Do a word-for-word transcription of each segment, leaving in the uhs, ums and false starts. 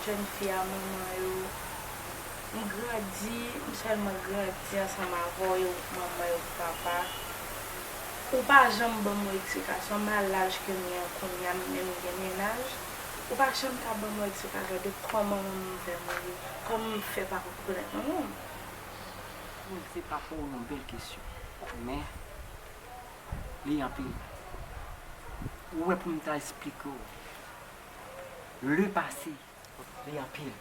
Jèn fi a, manman yo, m grandi, m sèlman grandi ansanm avè w, manman yo, papa. Ou pa janm ban m yon eksplikasyon, m a laj ke m ye an kounye a, m menm gen mennaj. Ou pa janm ka ban m yon eksplikasyon de kòman manman m fè mouri, kòman m fè pa konn rekonèt manman m. Wi, se papa w, yon bèl kesyon. Men, li anpil. Ou wè pou m ta esplike w. Le pase, li anpil.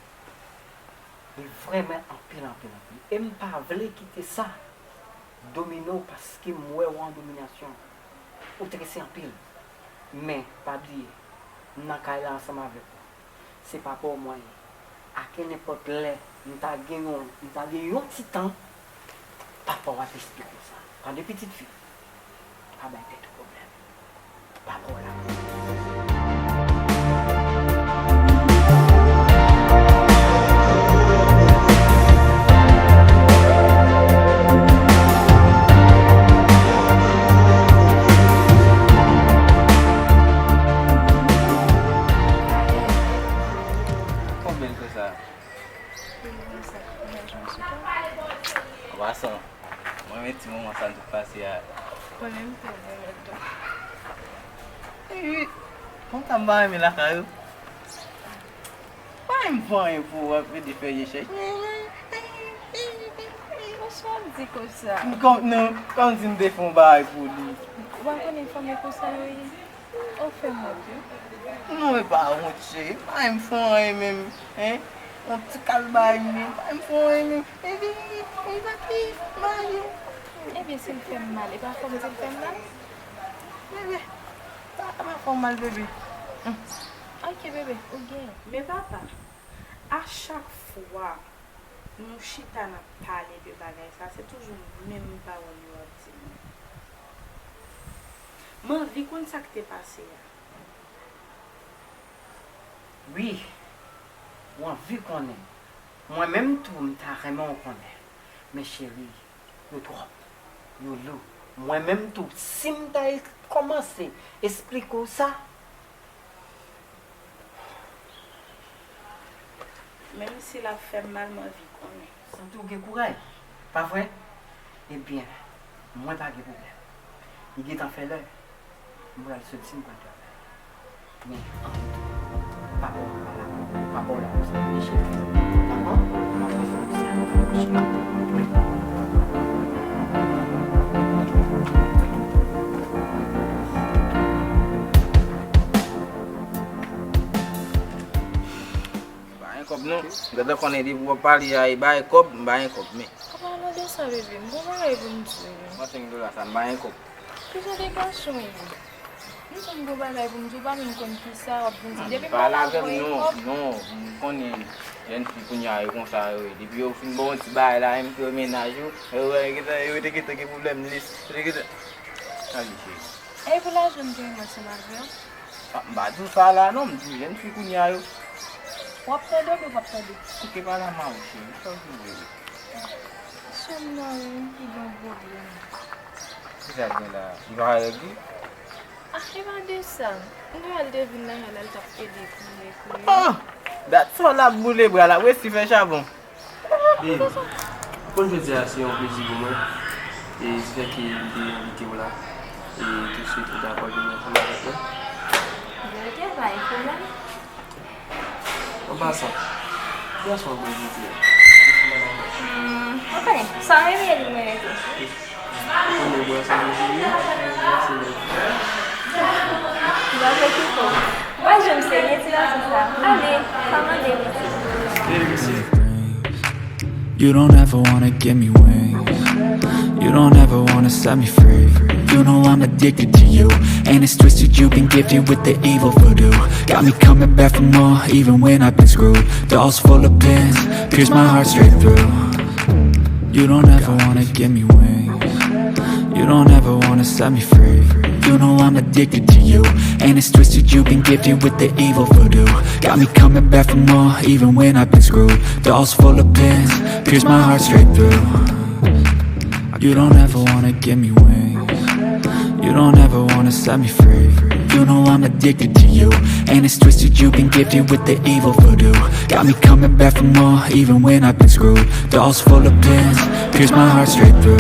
Li vrèman anpil, anpil, anpil. E m pa vle kite sa domine w paske m wè w an dominasyon. Ou trese anpil. Men, pa bliye, m nan kay la ansanm avèk ou. Se papa w mwen ye. A kenenpòt lè, m ta gen yon, m ta gen yon ti tan, papa w ap esplike w sa. Tande pitit fi, pa bay tèt ou pwoblèm. Papa w la pou ou. Konbyen l fè sa? An pasan, mwen renmen ti moman sa n t ap pase a. Mwen menm tou, mwen renmen l tou. Epi, kontan m pa renmen lakay ou. Pa m fè anyen pou w ap ede fè rechèch. Ou swa di konsa. M kon-, non, kòmsi m te fè yon bagay pou li. Ou pa konnen fanm e konsa yo ye. Ou fè m wont wi. Non, e pa wont, cheri. Pa m fè anyen menm, hein? Yon ti kal bagay menm. Pa m fè anyen menm. Epi, m pa ki mal yo. Ebyen, si l fè m mal, e pa fò m di l fè m mal? Bebe, sa pa fè w mal, bebe. Hum. Ok, bebe, ou gen. Men papa, a chak fwa nou chita n ap pale de bagay sa, se toujou menm pawòl yo ap di nou. M anvi konn sa k te pase a. Wi, ou anvi konnen. Mwen menm tou, m ta renmen w konnen. Men cheri, yo twòp, yo lou. Mwen menm tou, si m ta kòmanse esplike w sa, menm si l ap fè m mal, m anvi konnen. Santi w gen kouraj, pa vre? Ebyen, mwen pa gen pwoblèm. Li gentan fè lè. M pral soti, m pral travay. Men, ann tou, papa w pa la. Papa w la pou sa, li chèf. Dakò? M ap fè sa pou sa. M pa gen kòb non. Gade konnen depi w ap pale a, e bay kòb, m pa gen kòb, men. Apa alò de sa, bebe? M gon bagay pou m di w. Mwen senk dola sa, m pa gen kòb. Ki jan de gason w ye? M konn gon bagay pou m di w, pa menm konn kisa w ap vin di. Depi m pale avè w, e kòb. Non, m konnen jèn fi kounye a yo konsa yo ye. Depi yo fin ba w yon ti bagay la, menm ke yo mennaj ou, yo, yo te gentan gen pwoblèm lis. Yo te gentan. Sa li cheri. E pou lajan m te renmen ansanm avè w? Ah, m pa di w sa la non, m di w jèn fi kounye a yo. W ap tande oubyen w p ap tande? Ok, pale a mari w, cheri, sa w vle. Sè m nan, wi, li gen yon pwoblèm. Kisa l gen la? Li pa règle? Ah, e pa de sa. M wè l te vin nan kay la, l t ap ede kouri, kouri. Oh! Dat sa w l ap boule bra l, ap resi fè chabon. Babe, ou konn jodi a se yon plezi pou mwen, e se fè ke m te envite w la, e tou swit ou dakò vin ansanm avèk mwen. Bon, ok, pa gen pwoblèm. An pasan, ki gason w ap wè jodi a? Hmm, ou konnen, sa w renmen li, mwen renmen tou. Ou konnen bwa sa mwen sere, mwen sere. Mwen preokipe w. Mwen jwenn serye ti gason sa. Ale, pa mande m. Vin, mesye. You don't ever wanna give me wings. You don't ever wanna set me free. You know I'm addicted to you. And it's twisted, you've been gifted with the evil voodoo. Got me coming back for more, even when I've been screwed. Dolls full of pins, pierce my heart straight through. You don't ever wanna give me wings. You don't ever wanna set me free. You know I'm addicted to you. And it's twisted, you've been gifted with the evil voodoo. Got me coming back for more, even when I've been screwed. Dolls full of pins, pierce my heart straight through. You don't ever wanna give me wings. You don't ever wanna set me free. You know I'm addicted to you, and it's twisted, you've been gifted with the evil voodoo. Got me coming back for more, even when I've been screwed. Dolls full of pins, pierce my heart straight through.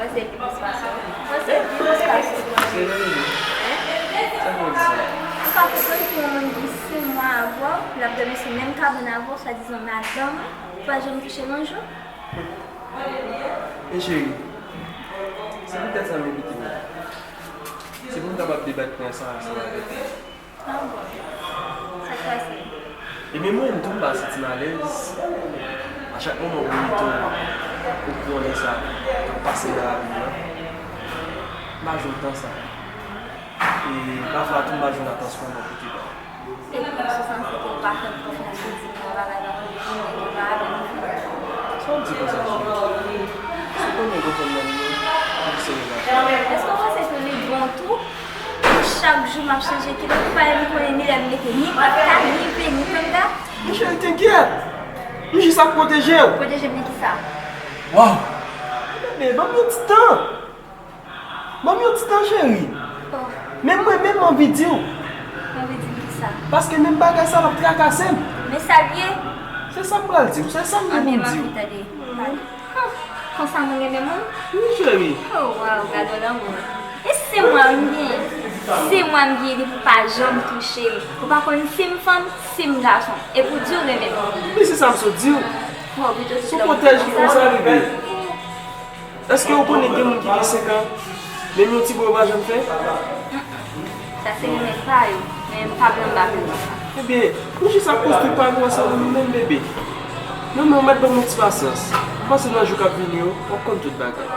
Mwen se pi plis pase w. Mwen se pi plis pase w. Hein? Ou ka konprann pou yon moun ki senk mwa avè w, l ap dòmi sou menm kabann avè w, swadizan madanm ou, ou pa janm touche l yon jou? Men cheri, se poutèt sa m envite w la. Se pou m kapab debat pwen sa ansanm avèk ou. Ah bon? Sa k pase? Ebyen, mwen menm tou, m pa santi m alèz. A chak moman pou m mete w okouran de sa k ap pase nan lavi m nan. M pa jwenn tan sa. E pafwa tou, m pa jwenn atansyon nan kote pa w. Epi, sou sa, m kwè ke w pa fè m konfyans pou di m yon bagay nan kote pou mwen, ke w pa avè m. Sa w ap di konsa, cheri? Si w konnen gon fanm nan li menm, pou ki sere la? Èske w panse ke li bon tou? Chak jou m ap chanje kilòt, ou pa menm konnen ni lè m mete ni patka, ni ve, ni tanga. Men cheri, t'inquiète! M jis ap pwoteje w. Pwoteje m de kisa? Waw! Bebe, ban m yon ti tan. Ban m yon ti tan, cheri. Oh. Men mwen menm, m anvi di w. Ou anvi di m kisa? Paske menm bagay sa l ap trakase m. Men sa l ye? Se sa m pral di w, se sa m gen pou m di w. Anben, m anvi tande. Pale. Huh, konsa moun renmen moun? Wi, cheri. Oh, waw, gade yon lanmou. E se mwa m gen. Se mwa m gen depi w pa janm touche m. Ou pa konn si m fanm, si m gason. Epi w di w renmen m. Men se sa m sot di w. Waw, pito se lòm. Sou pwotèj li konsa, bebe. Èske w konnen gen moun ki gen senk an, menm yon ti bò yo pa janm fè? Mm-mm. Sa se remèd pa yo, men m pa blanm ba pou sa. Ebyen, nou jis ap konstwi pa nou ansanm nou menm, bebe. Non, men ou mèt ban m yon ti pasyans. M panse nan jou k ap vini yo, w ap konn tout bagay.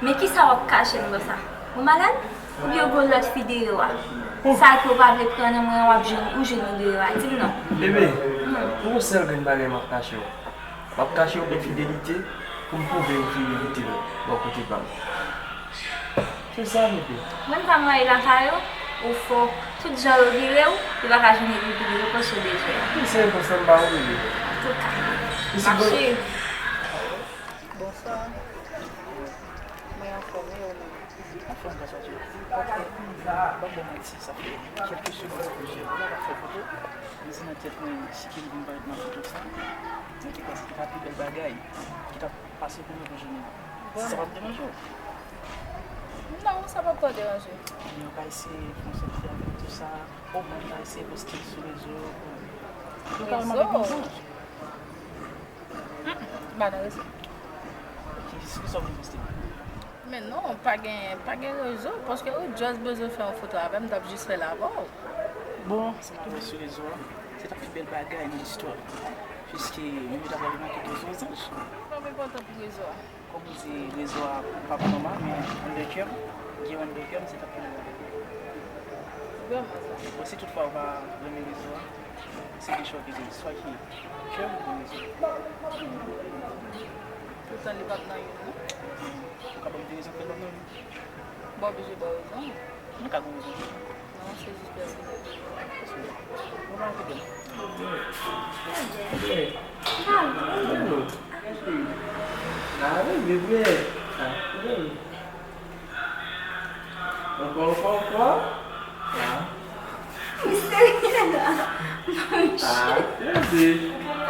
Men kisa w ap kache m konsa? Ou malad? Oubyen w gen yon lòt fi deyò a? Sa ke w pa vle pran nan mwen an, w ap jwenn, ou jwenn li deyò a? Di m non. Bebe, hmm, yon sèl grenn bagay m ap kache w. M ap kache w enfidelite pou m pwouve w enfidelite bò kote pa m. Se sa, bebe. Mwen pa m rayi lakay ou, ou fò. Tout jan yo vire w, yo pa ka jwenn epi pou yo reproche w bezwen. Wi, se repons lan m ba ou, bebe. Antouka, mache. Bonswa. Mwen anfòm, e ou menm? Anfòm, bonswa, Dye. Ok, m pa ba w manti, sa fè kèlke segonn ke m la, m ap fè foto. Men se nan tèt mwen, si ke m vin parèt nan foto sa, mwen te kwè se te ka pi bèl bagay ki t ap pase pou mwen pou jounen an. Si sa p ap deranje w. Non, sa p ap twò deranje. Ebyen, ou ka eseye fè yon sèlfi avèk tou sa, omwen ou ka eseye poste l sou rezo pou nou ka remake gen zanj. Mm, m pa nan rezo. Ok, sou kisa w vle poste l? Men non, pa gen, pa gen rezo, paske ou just bezwen fè yon foto avè m, m t ap jis fè l avè w. Bon, sa m ap fè sou rezo a, se t ap pi bèl bagay nan istwa. Piske menm yo ta pral remake ke se yon zanj. Li pa enpòtan pou rezo a. Kòm ou di rezo a pa pou nòmal, men anndan kè m, gen yon anndan kè m, se t ap pi bèl bagay. Vrèman sa. Bon, si toutfwa ou pa renmen rezo a, se de chwa ke gen, swa ki kè m oubyen rezo. Poutan li p ap nan youn, non. Ou ka ban m de rezon fè l p ap nan youn? M pa oblije ba w rezon. Mwen ka gen rezon. Non, se jis pèsonèl. Pèsonèl. Mwen pa antre byen. Antre. Antre. Antre. Antre. Antre. Ankò, ankò, ankò. Ah. Misterye la. Ah, gade.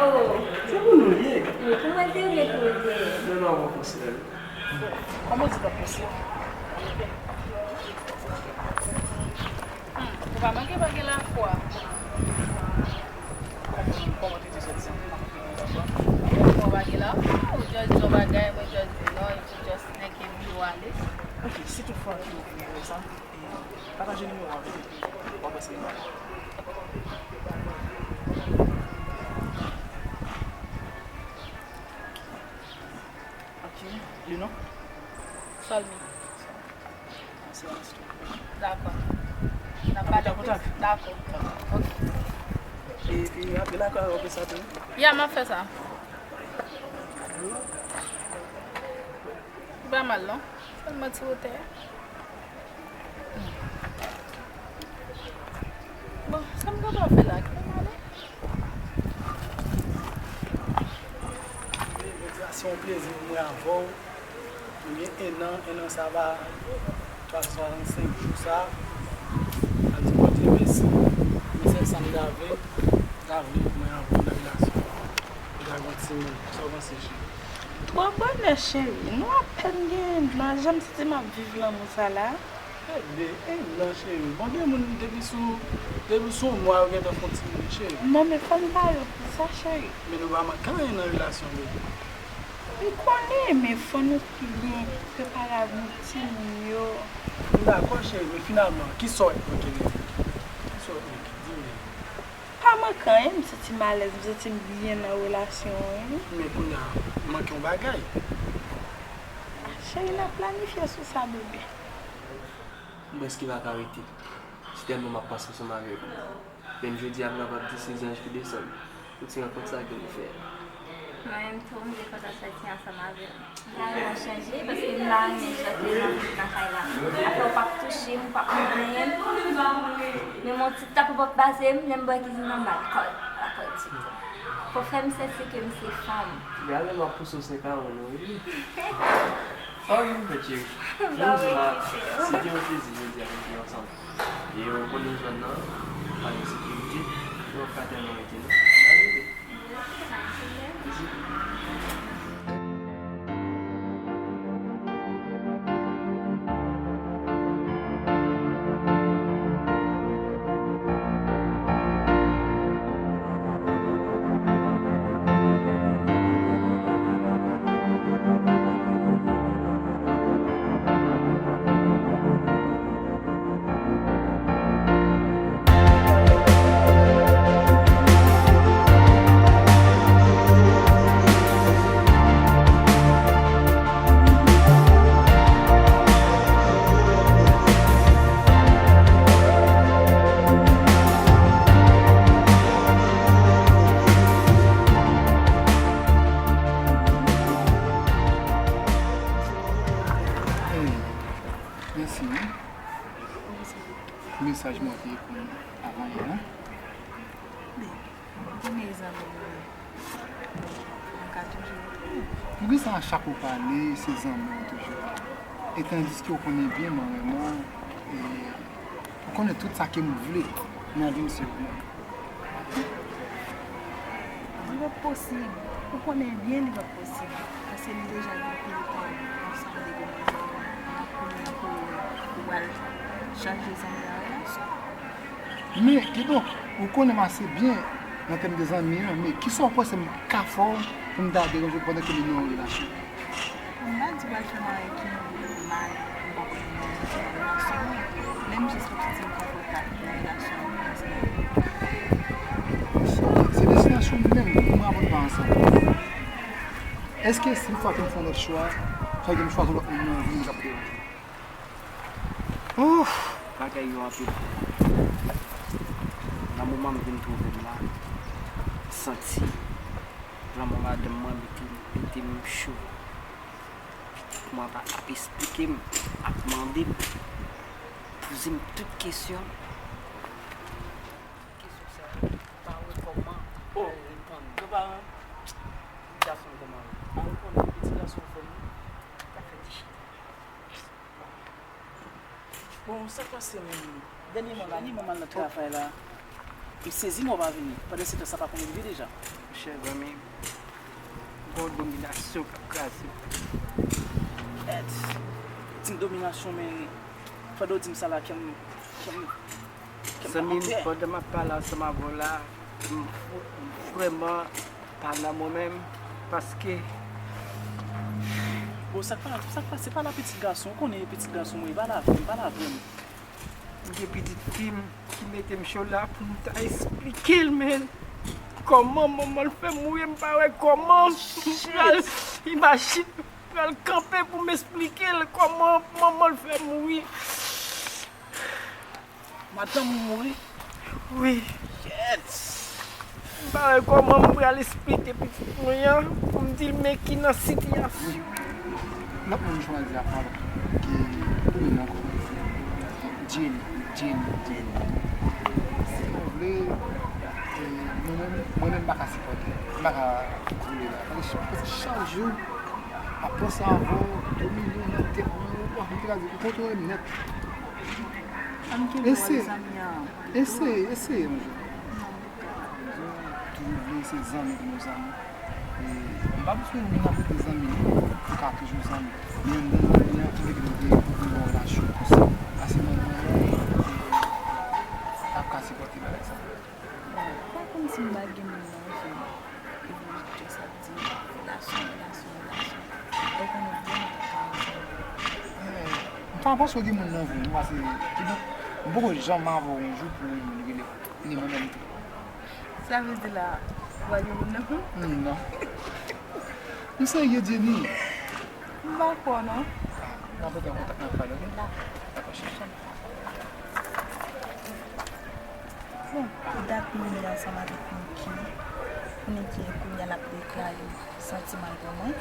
Oh. Se pou nou l ye. Wi, pou mwen te vle pou l te. Non, non, mwen konsidere. Kòman w di pa posib? Hmm, ou pa manke pa gen lafwa. Kòman, kòman w te di sòt sa? Ou pa manke gen lafwa? Ou pa gen lafwa? Ou just di yon bagay, mwen just di non, epi just nèk epi ou ale. Ok, si toutfwa ke ou vle wè sa, e, pataje nimewo a avè m, epi w ap wè sa nou pral fè. Ok, le non? Solmi. Dakò. N ap pale plis? Dakò. Ok. Epi apre la, w ap fè sa tou? Ya, m ap fè sa. Li pa mal, non? Sèlman ti wotè. Bon, sa m kapab fè la? Kite m ale. Jodi a se yon plezi Nan en an sa va, twa san swasannsenk jou sa, a di Bondye mèsi. Men sèl sa m ta vle, m ta vle pou mwen avè w nan relasyon. Pou ta gen yon timoun, sa w panse, cheri? Twò bonè, cheri. Nou apèn gen en an, jan m santi m ap viv lanmou sa la. Tande, en an, cheri. Bon, gen moun depi sou, depi sou yon mwa yo gentan fè yon timoun, cheri. Non, men fò n pare pou sa, cheri. Men nou pa manke anyen nan relasyon, bebe. M konnen, men fò nou byen prepare avni timoun yo. M dakò, cheri, men finalman, kisa w wè k manke, bebe? Kisa w wè k manke? Di m, bebe. Pa manke anyen, m santi m alèz, m santi m byen nan relasyon an, wi. Men kounye a, manke yon bagay. Cheri, n ap planifye sou sa, bebe. M prèske pa ka rete. Se tèlman m ap panse ansanm avèk ou. Menm jodi a, m kapab di se zanj ki desann pou ti rankont sa ke nou fè a. Mwen menm tou, m te kontan sòti ansanm avè w. M ta renmen w chanje, paske m pa renmen jan ke m ap viv nan kay la. Afè w p ap touche m, ou p ap mande anyen. Menm yon ti tap ou p ap pase m, lè m bwè kizin nan m ba l kòd, pa kòd ditou. Fò w fè m santi ke m se fanm. Gade m ap pouse w senk a wan non, wi. Sa w vin fè, cheri? Jan m di w la, se te yon plezi jodi a pou nou te ansanm. E ou konnen zòn nan, pa gen sekirite, nou p ap ka tèlman rete non. N a rive. Mèsi. Hey, mèsi wi. Mesaj mwen te konn avan yè a. Konnen zanmi mwen, mwen ka toujou. Poukisa a chak ou pale, se zanmi w toujou? E tandiske ou konnen byen mwen renmen w, e ou konnen tout sa ke m vle nan vi m se ou menm. Li p ap posib. Ou konnen byen li p ap posib. Paske m deja gen anpil tan ansanm de demwazèl. Kounye a pou, pou w al chache zanmi a relasyon. Men, kidonk, ou konnen m ase byen nan tèm de zanmi an, men kisa w panse m ka fè w pou m ta deranje w pandan ke nou nan yon relasyon? M pa di w al fè maryen ki mal, m pa konnen nan relasyon an, men m jis pa santi m konfòtab nan relasyon an. Se destinasyon m menm pou m avè w pa ansanm. Èske si yon fwa ke m fè yon lòt chwa, fè ke m chwazi yon lòt moun nan vi m k ap deranje w? Ouf! Bagay yo anpil pou mwen. Nan moman m vin twouve m la, m santi lanmou madanm mwen mete, mete m cho. Pitit mwen pa ap esplike m, ap mande m, poze m tout kesyon. Kesyon sa yo, m pa wè kòman pou reponn. Bon, granparan, pitit gason m kòman yo? M pa reponn, pitit gason an fè m ka fè ti chita. Bon, sa k pase menm? Dènyèman la, m al nan travay la, m sezi m wè w pa vini. Pandan se tan, sa pa konn rive deja? Monchè, zanmi, gon dominasyon k ap kraze m. Kèt! Di m dominasyon, men pandan w di m sa la, kè m, kè m, kè m pa atè. Zanmi m, pandan m ap pale ansanm avè w la, m, m vrèman pa nan mwen menm, paske... Bon, sa k pa, sa k pase, pale a pitit gason, ou konnen pitit gason mwen, pale avè m, pale avè m. M gen pitit fi m ki mete m cho la pou m ta esplike l, men kòman manman l fè mouri, m pa wè kòman m pral imajine, m pral kanpe pou m esplike l kòman manman l fè mouri. Madanm ou mouri? Wi. Kèt! M pa wè kòman m pral esplike pitit mwen an pou m di l men ki nan sitiyasyon. Wi. Lòt moun chwazi ap pale ke ou menm ankò. Jenny, Jenny, Jenny. Si nou vle, e, nou menm, mwen menm m pa ka sipòte. M pa ka koule la. Paske chak, paske chak jou, Ap panse avè w, domine w nan tèt mwen, ou pa fè kraze, ou kontwole m nèt. Ann kenbe wè zanmi an. Eseye, eseye yon jou. Toujou vle se zanmi pou nou zanmi. E m pa bezwen moun ap rete zanmi, nou ka toujou zanmi. Men anndan zanmi an, m vle gen yon relasyon plis. Pase mwen menm, m p ap ka sipòte bagay sa. Bon, pa kòmsi m pa gen moun nan vi m. E pou just ap di relasyon, relasyon, relasyon. Ou konnen byen m pa ka ansanm. M pa panse w gen moun nan vi m, pase, kidonk, m poko janm avè w yon jou pou yon moun rele ni mwen menm tou. Sa vle di la, ou pa gen moun nan vi w? Non. M serye, Jenny. M pa kwè w non. N ap rete an kontak, n ap pale, oke? Dakò. Dakò, cheri. Bon, dat m rele ansanm avèk Nicky. Nicky kounye a l ap deklare santiman l pou mwen.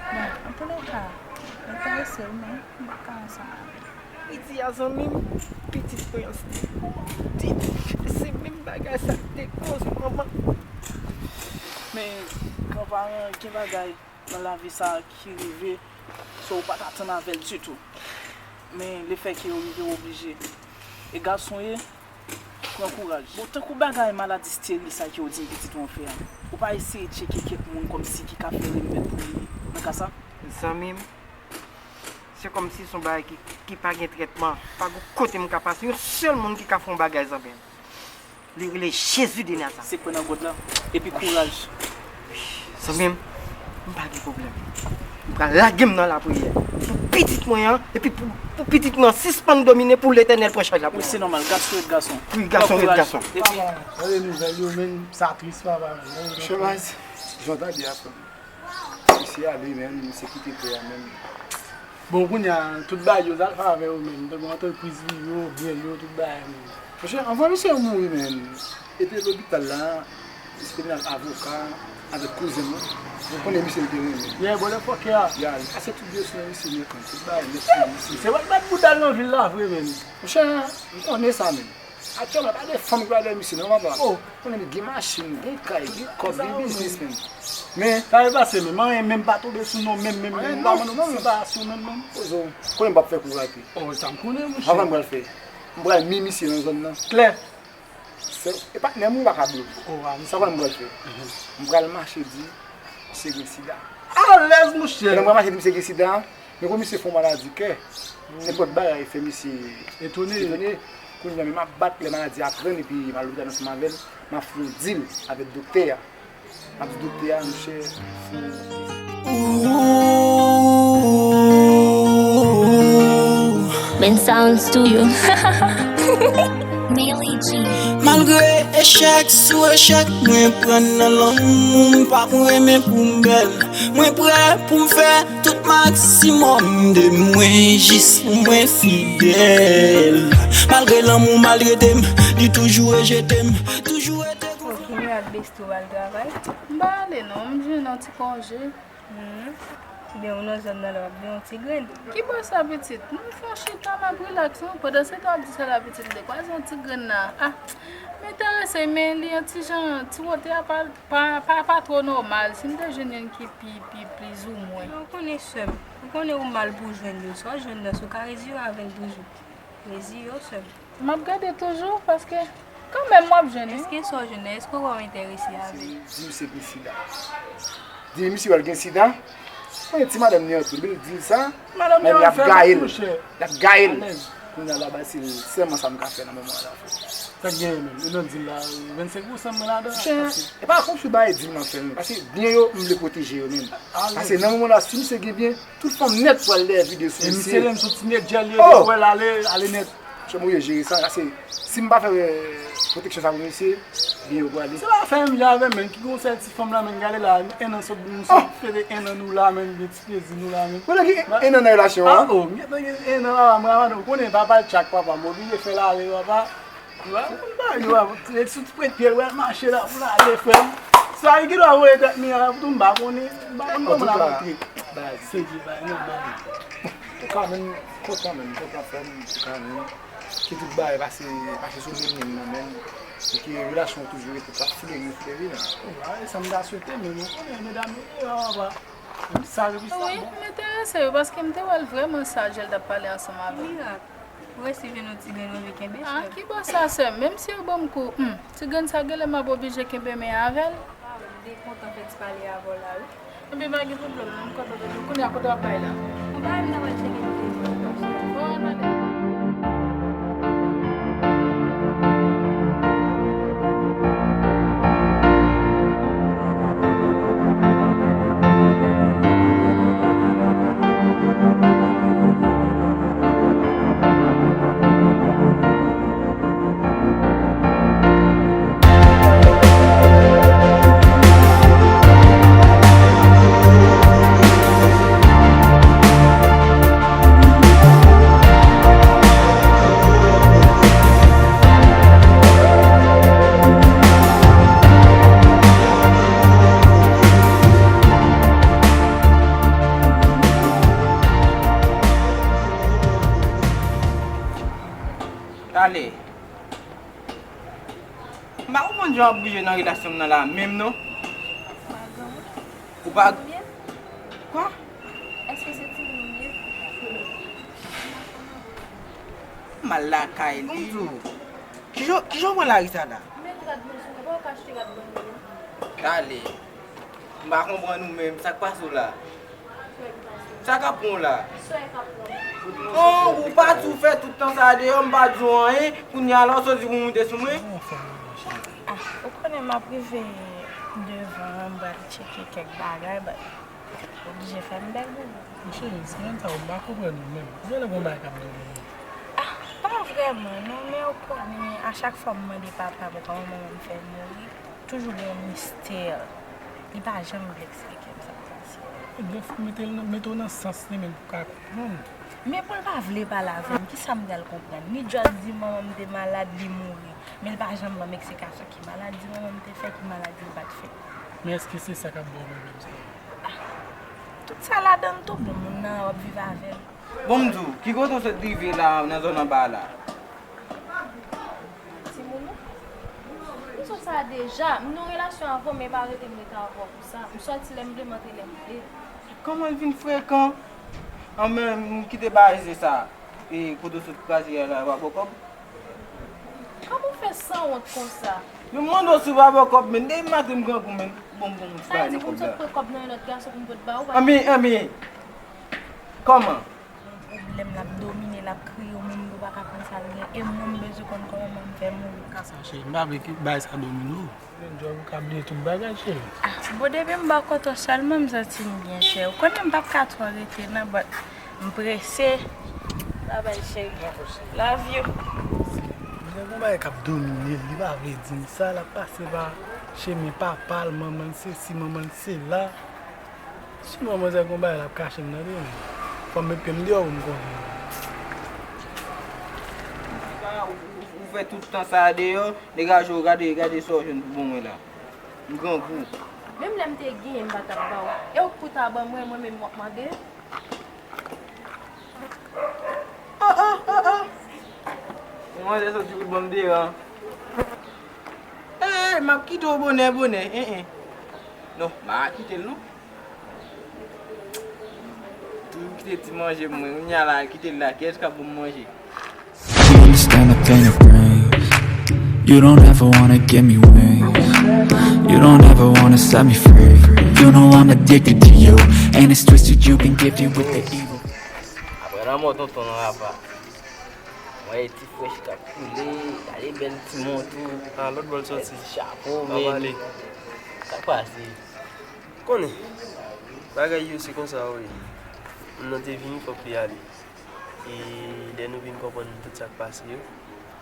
Bon, antoulèka, m enterese l, men m p ap ka ansanm avè l. Piti a zanmi m, pitit mwen an se te, se menm bagay sa k te koz manman. Men, granparan, gen bagay nan lavi sa ki rive, so ou pa t atann avè l ditou. Men lefètke yo rive, w oblije. E gason ye, pran kouraj. Bon, tankou bagay maladi steril sa ke w di m pitit ou an fè a, ou pa eseye tcheke kèk moun kòmsi ki ka fè remèd pou li nan ka sa? Zanmi m, se kòmsi se yon bagay ki, ki pa gen trètman. Pa gen kote m ka pase. Yon sèl moun ki ka fè yon bagay, zanmi m. Li rele Jezi de Nazarèt. Se kwè nan God la, epi kouraj. Zanmi m, m pa gen pwoblèm. M pral lage m nan lapriyè. Pou pitit mwen an, epi pou, pou pitit mwen an sispann domine, pou Letènèl pran chaj la pou mwen. Wi, se nòmal, gason ret gason. Wi, gason ret gason. Epi, tande nouvèl yo, men sa tris, papa. Chèbaz, jan w tande a, frè m. Misye ale, men, misye kite tè a, men. Bon, kounye a, tout bagay yo, Zalfa avè yo menm. Tankou antrepriz li yo, byen yo, tout bagay menm. Monchè, anvan misye mouri, men, e te lopital la, misye te vin ak avoka, avèk kouzen mwen. Ou konnen misye l te renmen. Yeah, brother fuck yeah. Ya, li pase tout byen sou mwen, misye nèt, tout bagay nèt sou mwen, misye. Se wè l bat bouda l nan vil la vre, men. Monchè, m konnen sa, men. Aktyèlman, pa de fanm ki pral dèyè misye non, papa. Oh. Konnen li gen machin, gen kay, gen kòb, gen biznis menm. Men, sa yo pase menm, anyen menm pa tonbe sou non menm, menm, menm, pa manno non, se pa sou menm, menm. Poze w. Konnen m p ap fè kou rate. Oh, sa m konnen, monchè. Sa m pral fè? M pral mi misye nan zòn nan. Klè. Se, e patnè m ou pa ka bloke. Oh, a, sa konnen m pral fè? M pral mache di, misye gen sida. Alèz, monchè. Lè m pral mache di misye gen sida, men kou misye fè yon maladi kè, nenpòt bagay fè misye etone. Etone. Kounye a, men m ap bat lè maladi a pran l epi m al lopital ansanm avè l, m ap fè yon dil avèk doktè a. M ap di doktè a, monchè, fè yon Men sounds to you. Malgre echèk sou echèk, mwen pran nan lanmou, m pa pou renmen pou m bèl. Mwen prè pou m fè tout maksimòm de mwen jis pou mwen fidèl. Malgre lanmou maltrete m, li toujou rejete m, toujou rete. Ok, nou ak Besto al travay. M pa ale non, m jwenn yon ti konje. Hmm. Ebyen, ou nan zòn nan la, w ap gen yon ti grenn. Ki bò sa, pitit? Nou fè yon chita, m ap rilaks, non? Pandan se tan w ap di sa la, pitit, m te kwaze yon ti grenn la. Ah, m enterese, men li yon ti jan, ti wotè a pa, pa, pa, pa twò nòmal. Si m te jwenn youn ki pi, pi, plizoumwen. Ou konnen, sè m, ou konnen ou mal pou jwenn yo. Sa w jwenn nan, si w ka rezire avè l toujou. Rezire w, sè m. M ap gade toujou, paske kanmenm w ap jwenn wi. Èske sa w jwenn nan, èske w wè w enterese avè l? Di misye gen sida. Di misye wè l gen sida. Konnen ti madanm li an tou, li di l sa, men l ap gaye l. L ap gaye l. Kounye a la, ba, se sèlman sa m ka fè nan moman an la, frè. Sa k genyen menm? E nan dil la, vennsenk pousan mwen ladan. Monchè, e pa kòmsi w bay dil m ap fè non, paske byen yo, m vle pwoteje yo menm. Paske nan moman la, si misye gen byen, tout fanm nèt pral dèyè vide sou misye. E misye menm sou ti nèt jèl yo, depi w wè l ale, ale nèt. Monchè, m oblije jere sa, paske si m pa fè, eh, pwoteksyon sa pou misye, byen yo prale. Se pa fè menm jan avè m, menm ki gon sèl ti fanm la, menm gade la, en an sot, nou sot fete en an nou la, menm gen ti plezi nou la, menm. Kote ki en an nan relasyon an? Ah, oh, m gentan gen en an la, mwen avè nou, konnen papa l tchak, papa, m oblije fè l ale, papa. Ou wè, ou konn bagay yo, e sou ti pwent pye l, ou wè l mache la, pou l ale, frè m. Sa li gen dwa voye tèt li an, tou m pa konnen, m pa konn kòman l ap antre. Antouka, baz. Sezi, bay, non, bay. Antouka, menm, kontan menm, kontan frè m, antouka, menm. Ke tout bagay pase, pase sou menm liy nan menm. E ke relasyon an toujou rete, t ap fleri, fleri la. Ou wè, e sa m ta swete, men ou konnen, medam yo, yo, yo, Sa repi sa. Wi, m enterese wi, paske m te wè l vrèman saj lè l t ap pale ansanm avè m. Mirak, ou resi jwenn yon ti grenn ou vle kenbe, sè m. Ah, ki bò sa, sè m? Menm si yo ban m kou, hmm, ti grenn sa genlè m ap oblije kenbe men avè l. Ah, m te kontan fè ti pale avè w la, wi. Ebyen, pa gen pwoblèm, non, m kontan tande w. Kounye a, kote w ap bay la? Ou pa wè m ta pral tcheke telefòn nan, sè m. Bon, tande. Talè. M pa konprann jan w ap bouje nan relasyon m nan la menm non. Ou pa... Kwa? Èske se timoun ou ye? M al lakay li. Bonjou. Kijan, kijan w pran lari sa la? Men rad mwen sou mwen, pa w ka achte rad ban mwen non. Talè. M pa konprann ou menm, sa k pase w la? Sa k ap pran w la? Oh, ou pa tou fè tout tan sa a deyò, m pa di w anyen, kounye a la w soti pou w moute sou mwen? Ah, ou konnen m ap rive devan an, m pral tcheke kèk bagay, but oblije fè m bèl boubou. Cheri, se menm sa, ou pa konprann ou menm. Genlè gon bagay k ap domine w. Ah, pa vrèman non, men ou konnen, a chak fwa m mande papa m kòman manman m fè mouri, toujou gen yon mistè. Li pa janm vle eksplike m sa k pase. Ebyen, fò w mete l nan, mete w nan sans li menm pou w ka konprann. Men pou l pa vle pale avè m, kisa m pral konprann? Li just di manman m te malad, li mouri. Men l pa janm ban m eksplikasyon ki maladi manman m te fè, ki maladi l pa t fè. Men èske se sa k ap ba w pwoblèm sa a? Ah, tout sa ladan l tou bon, moun nan w ap viv avè l. Bon, m di w, ki kote w sot rive la, nan zòn anba la? Timoun ou? M sot sa deja. M nan yon relasyon avè w, men pa rete m rete avè w pou sa. M sòti lè m vle, m antre lè m vle. Kòman l vin frekan? An men, m kite bagay sa. E kote w sot kraze a la, w ap ba w kòb? Kòman w fè sanwont konsa? Yo mande w si w pa ba w kòb, men depi maten m grangou, men. Bon, bon, m ti bagay nan kòb la. Sa vle di pou m sot pran kòb nan yon lòt gason pou m pot ba ou, pa... Anmye, anmye. Kòman? Yon pwoblèm, l ap domine, l ap kriye w, menm ou pa ka konn sa l gen. E mwen, m bezwen konn kòman manman m fè mouri. Ka sa, cheri, m pa vle ke bagay sa domine w. Jwenn djòb, ou ka bliye tout bagay, cheri. Ah, bon, depi m bò kote w sèlman, m santi m byen, cheri. Ou konnen m p ap ka twò rete, non, but m prese. Babay, cheri. Love you. Gen yon bagay k ap domine l, li pa vle di m sa, l ap pase pa chemen papa l, manman l sesi, manman l sela. Si manman sa gon bagay l ap kache m nan de men. Fò m met pye m deyò pou m konnen. Ou, ou, ou fè tout tan sa a deyò, degaje w, gade, gade sa w jwenn pou ban mwen la. M grangou. Menm lè m te genyen, m pa t ap ba w. E w k pou ta ban mwen, mwen menm w ap mande? Oh, oh, oh, oh. Manzè soti pou l ban m deran. Eh, m ap kite w bonè, bonè. Eh, eh. Non, m pa kite l, non. M kite ti manje mwen. Kounye a la, kite l la. Kiyès k ap ban m manje? You understand the pain it brings. You don't ever wanna give me wings. You don't ever wanna set me free. You know I'm addicted to you, and it's twisted, you've been gifted with the evil. Apre lanmò tonton nan rapa. Mwen ti frèch k ap koule, gade bèl ti mont ou. Ah, lòt bò l soti. Bèl ti chapo, men sa k pase? Konnen, bagay yo se konsa yo ye. Moun nan te vini, fòk li ale. E lè nou vin konprann tout sa k pase yo,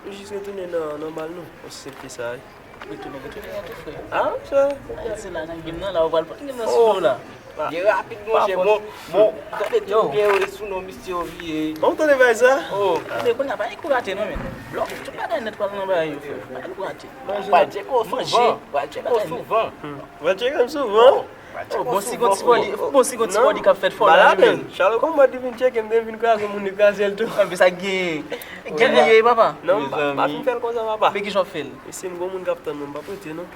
nou jis retounen nan, nan bal nou. Osi senp ke sa, wi. Retounen, retounen nan tou frè. Ah, sa. Ayiti la, nan game nan, la, ou pral pran game nan sou do la. Gen rapid, monchè, bon, bon, gade tout byen yo, e sou non misye yo vire. Bon, tande bagay sa? Oh, tande, kounye a, pa gen kou rate, non, men. Blòk, tout bagay nèt pral nan bagay yo, frè. Pa gen kou rate. Pral tcheke w souvan, pral tcheke w souvan. Pral tcheke m souvan. Oh, bon, si gon ti bòdi, bon, si gon ti bòdi k ap fèt fò la, men. Chalo konn bòdi vin tcheke m, te vin kraze moun, li kraze l tou. Anpi sa gen, gen li ye, papa. Non, m pa, pa fin fè l konsa, papa. Men kijan w ap fè l? E si m gon moun k ap tann mwen, m p ap rete, non.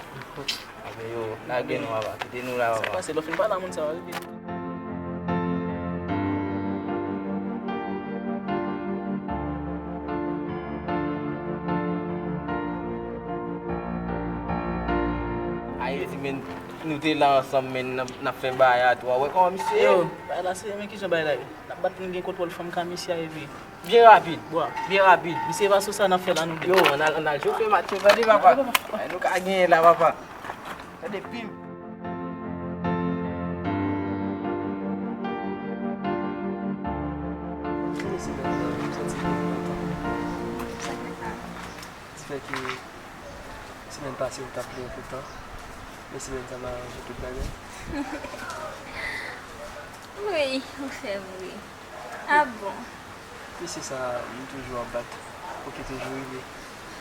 Yo, lage nou, papa. Kite nou la, papa. Sa k pase, lè w fin pale a moun sa yo, rive. Men nou te la ansanm, men n ap, n ap fè bagay a twa. Wè kòman misye ye? Yo, bagay la serye, men kijan bagay la ye? N ap bat pou n gen kontwòl fanm ka misye a epi. Byen rapid. Bwa. Byen rapid. Misye pa sou sa n ap fè la non plis. Yo, ann al, ann al chofe match yo, tande papa. Ay, nou ka genyen la, papa. Tande pim. Ti fè ke semèn pase ou t ap plenyen pou tan, men semèn sa m aranje tout bagay. Wi, ou fè m ri. A bon? Mesye sa a, m toujou ap bat pou ke toujou rive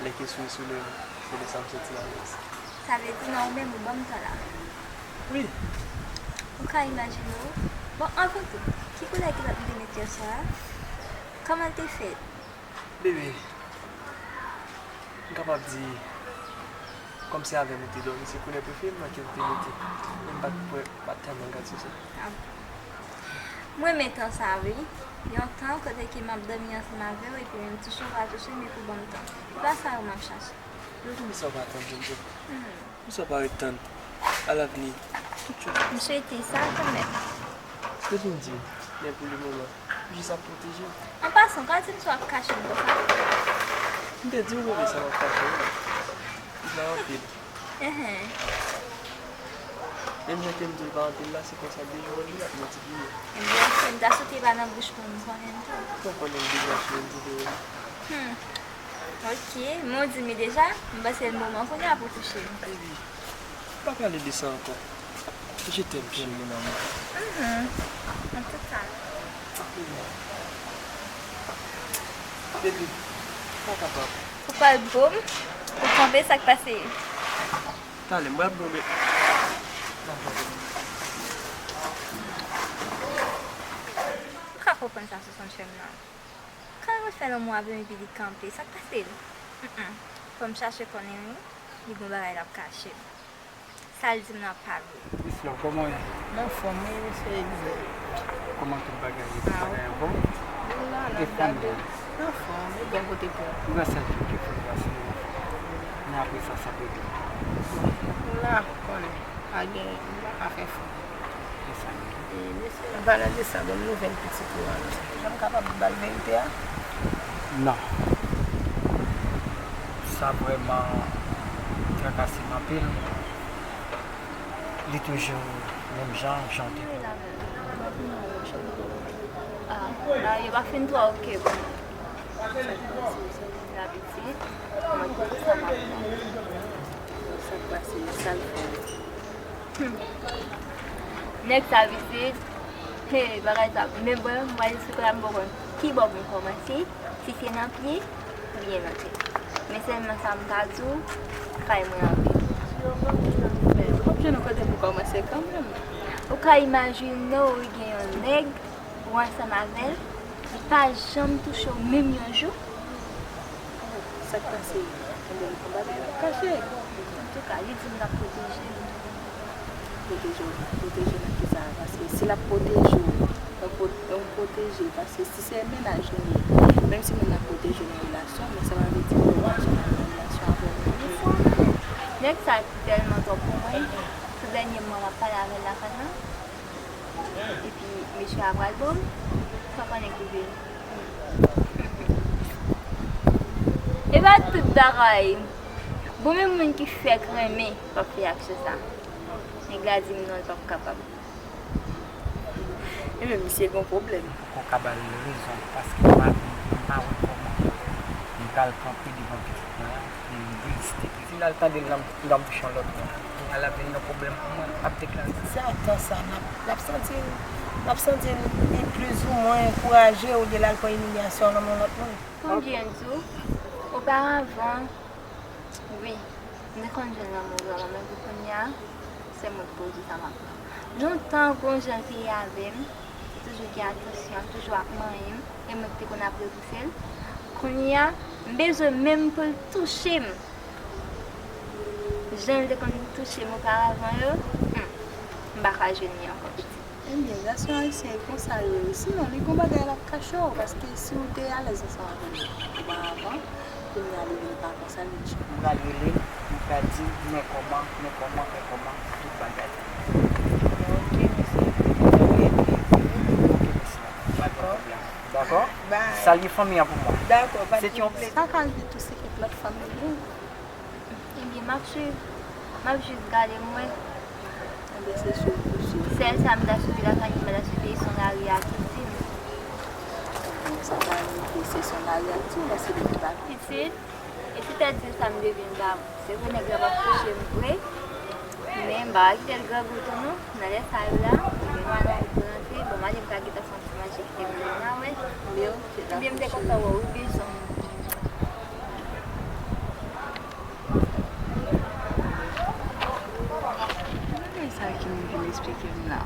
lè ke sou sou lè, se lè sa m soti la, mesye. Sa vle di nan ou menm ou ban m tan la? Wi. Ou ka imajine w? Bon, anvan tou, ki koulè ki t ap vin etè sa a? Kòman l te fèt? Bebe, m kapab di, kòm se avè m ou te dòmi, se koulè prefere m nan ke m te mete. Men m pa t, m pa t tèlman gad sou sa. A bon. M renmen tan sa a, wi. Yon tan kote ke m ap dòmi ansanm avè w, epi menm touche w pa touche m, epi w ban m tan. Se pa sa yo m ap chache. Yo, poukisa w pa tann, Jennifer? Hmm. Poukisa w pa ret tann? Alavni, tout chans. M swete sa kanmenm. Sa vin di, men pou le moman, jis ap pwoteje w. An pasan, w ka di m si w ap kache m konsa? M te di w, bebe, sa m ap kache w la. Li la anpil. Enhen. Menm jan ke m di w li pa anpil la, se konsa de jou an jou l ap miltipliye. Ebyen, m ta swete pa nan bouch mwen, m konnen m tou. Mwen konnen m deja sou yon videyo. Hmm. Ok, men w di m li deja, m panse l moman kounye a pou touche m. Baby, pa pale de sa ankò. Je t'aime, chérie, mon amour. Mhm. An tou ka. Baby, pa kapab. Ou pral bo m, ou kanpe, sa k pase? Talè, m pral bo m. M ka konprann sa sou son chèm nan. Kòman l fè lanmou avè m epi li kanpe? Sa k pase l? Mm, mm. Fò m chache konnen wi. Li gon bagay l ap kache m. Sa l di m nan pa vre. Miss Love, kòman w ye? M anfòm wi, mesye Egzè. Kòman tout bagay ye? Tout bagay anfòm? Nou la, n ap gade. Anfòm, e bò kote pou w? M nan Sent Louis, ke fè pase. Men apre sa, sa pede. Nou la, ou konnen. Pa gen, nou pa ka fè fou. An palan de sa, ban m nouvèl pitit ou a non. Jan m kapab ba l verite a? Non. Sa vrèman trakase m anpil. Li toujou menm jan, jan w te. Ah, ah, yo pa fin twò oke pou mwen. Sa k pase, sa m ap fè? Sa k pase, sa l fè? Hmm. Nèg sa vizit. Hey, bagay sa. Men bon, m pral esplike la, m poko konn ki bò pou m kòmanse, si se nan pye oubyen nan tèt. Men sèlman sa m ka di w, kay mwen anpil. Men, w p ap jwenn yon kote pou kòmanse kanmenm. Ou ka imajine w gen yon nèg ou ansanm avè l, li pa janm touche w menm yon jou? Sa k pase? Ebyen, li gon bagay l ap kache. Antouka, li di m l ap pwoteje m. Pwoteje w, pwoteje nan kisa? Paske si l ap pwoteje w, yon pwo-, yon pwoteje, paske si se mennaj nou ye, menm si moun nan pwoteje w nan relasyon, men sa pa vle di ke w pa janm al nan relasyon avè l menm fwa. Nèg sa tèlman twòp pou mwen, tout dènye moman m ap pale avè l lakay mwen, epi mesye a pral bo m, sa konnen ki vini. E pa tout bagay. Bon, menm moun ki fèk renmen p ap fè aksyon sa. Nèg la di m non, l p ap kapab. Ebyen, misye gon pwoblèm. Ou ka ba l rezon, paske m pa, m pa wè kòman m pral kanpe devan pitit mwen an, e m reziste. Si l al tande l nan, nan bouch yon lòt moun, kounye a l ap vin yon pwoblèm pou mwen, ap deklare. Se ak tan sa, n ap, n ap santi l, n ap santi l pi plizoumwen ankouraje olye l al pran imilyasyon nan men yon lòt moun. Pou m byen di w, oparavan, wi, m te konn jwenn lanmou vrèman, men pou kounye a, se mwen k pwodui sa m ap pran. Lontan, gon jan l te ye avè m, li toujou gen atansyon, toujou ap manyen m, e mwen ki te konn ap repouse l. Kounye a, m bezwen menm pou l touche m. Jan l te konn touche m oparavan yo, hmm, m pa ka jwenn li ankò, pitit. Ebyen, gason ayisyen e konsa yo ye. Sinon, li gon bagay l ap kache w, paske si w te alèz ansanm avè l oparavan, Kounye a li vin pa konsa, li di. M pral rele l, m pral di l, men kòman, men kòman, men kòman, tout bagay. Ok, mesye. Ok, ok, ok, mesye. Pa gen pwoblèm. Dakò? Salye fanmi an pou mwen. Dakò, pa gen pwoblèm. Sa ka rive tou se kèk lòt fanmi l ye. Ebyen, m ap swiv. M ap jis gade m wè. Ebyen, se swiv ou swiv. Sèl sa m ta swiv la, sa ki m ta swiv, se son lari a ki di m. Ebyen, sa ka rive se son lari a ki di w, men se li ki pa pitit. E sètadi sa m te vin ba, se vre nèg la p ap touche m vre, men m pa kite l grangou tou non. Nan lè sa yo la, ebyen nou al nan wout pou rantre, bon, m ale m ka gentan fè yon ti manje, epi n a wè. Ebyen, m te kontan wè w wi, bizou. Bagay sa ki moun vin eksplike m la.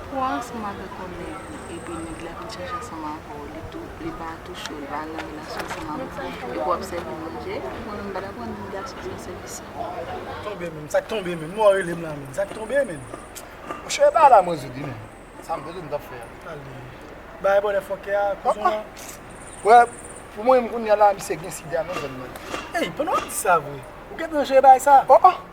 Ou ansanm avèk yon nèg, epi nèg la vin chanje ansanm avè w, li tou, li pa touche w, li pa nan relasyon ansanm avè w, epi w ap sèvi l manje, mwen menm m pa ta pran gason nan sèvis sa. Tonbe menm, sa k tonbe menm, mwen w rele m la menm, sa k tonbe menm. Monchè, e pa la mwen sot wi menm. Sa m bezwen m t ap fè a. Ale. Bay bòlè fòkè a, kouzon an. Wè, pou mwen menm kounye a la, misye gen sida nan zòn nan. Ey, pandan w ap di sa vre, ou gentan jere bagay sa? Oh, oh.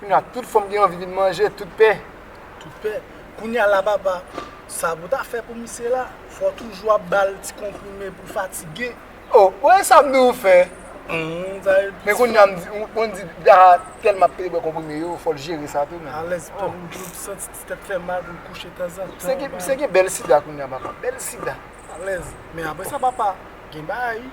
Kounye a tout fanm gen anvi vin manje, tout pè. Tout pè. Kounye a la papa, sa pou w ta fè pou misye la, fò w toujou ap ba l ti konprime pou l fatige. Oh, ou wè sa m di w fè? Men kounye a m di, ou konn di, a, tèlman ap pede bwè konprime yo, fò l jere sa tou menm. Alèz, pou l santi ti tèt fè mal, pou l kouche tanzantan. Misye gen bèl sida kounye a papa, bèl sida. Alèz. Men apre sa papa, gen bagay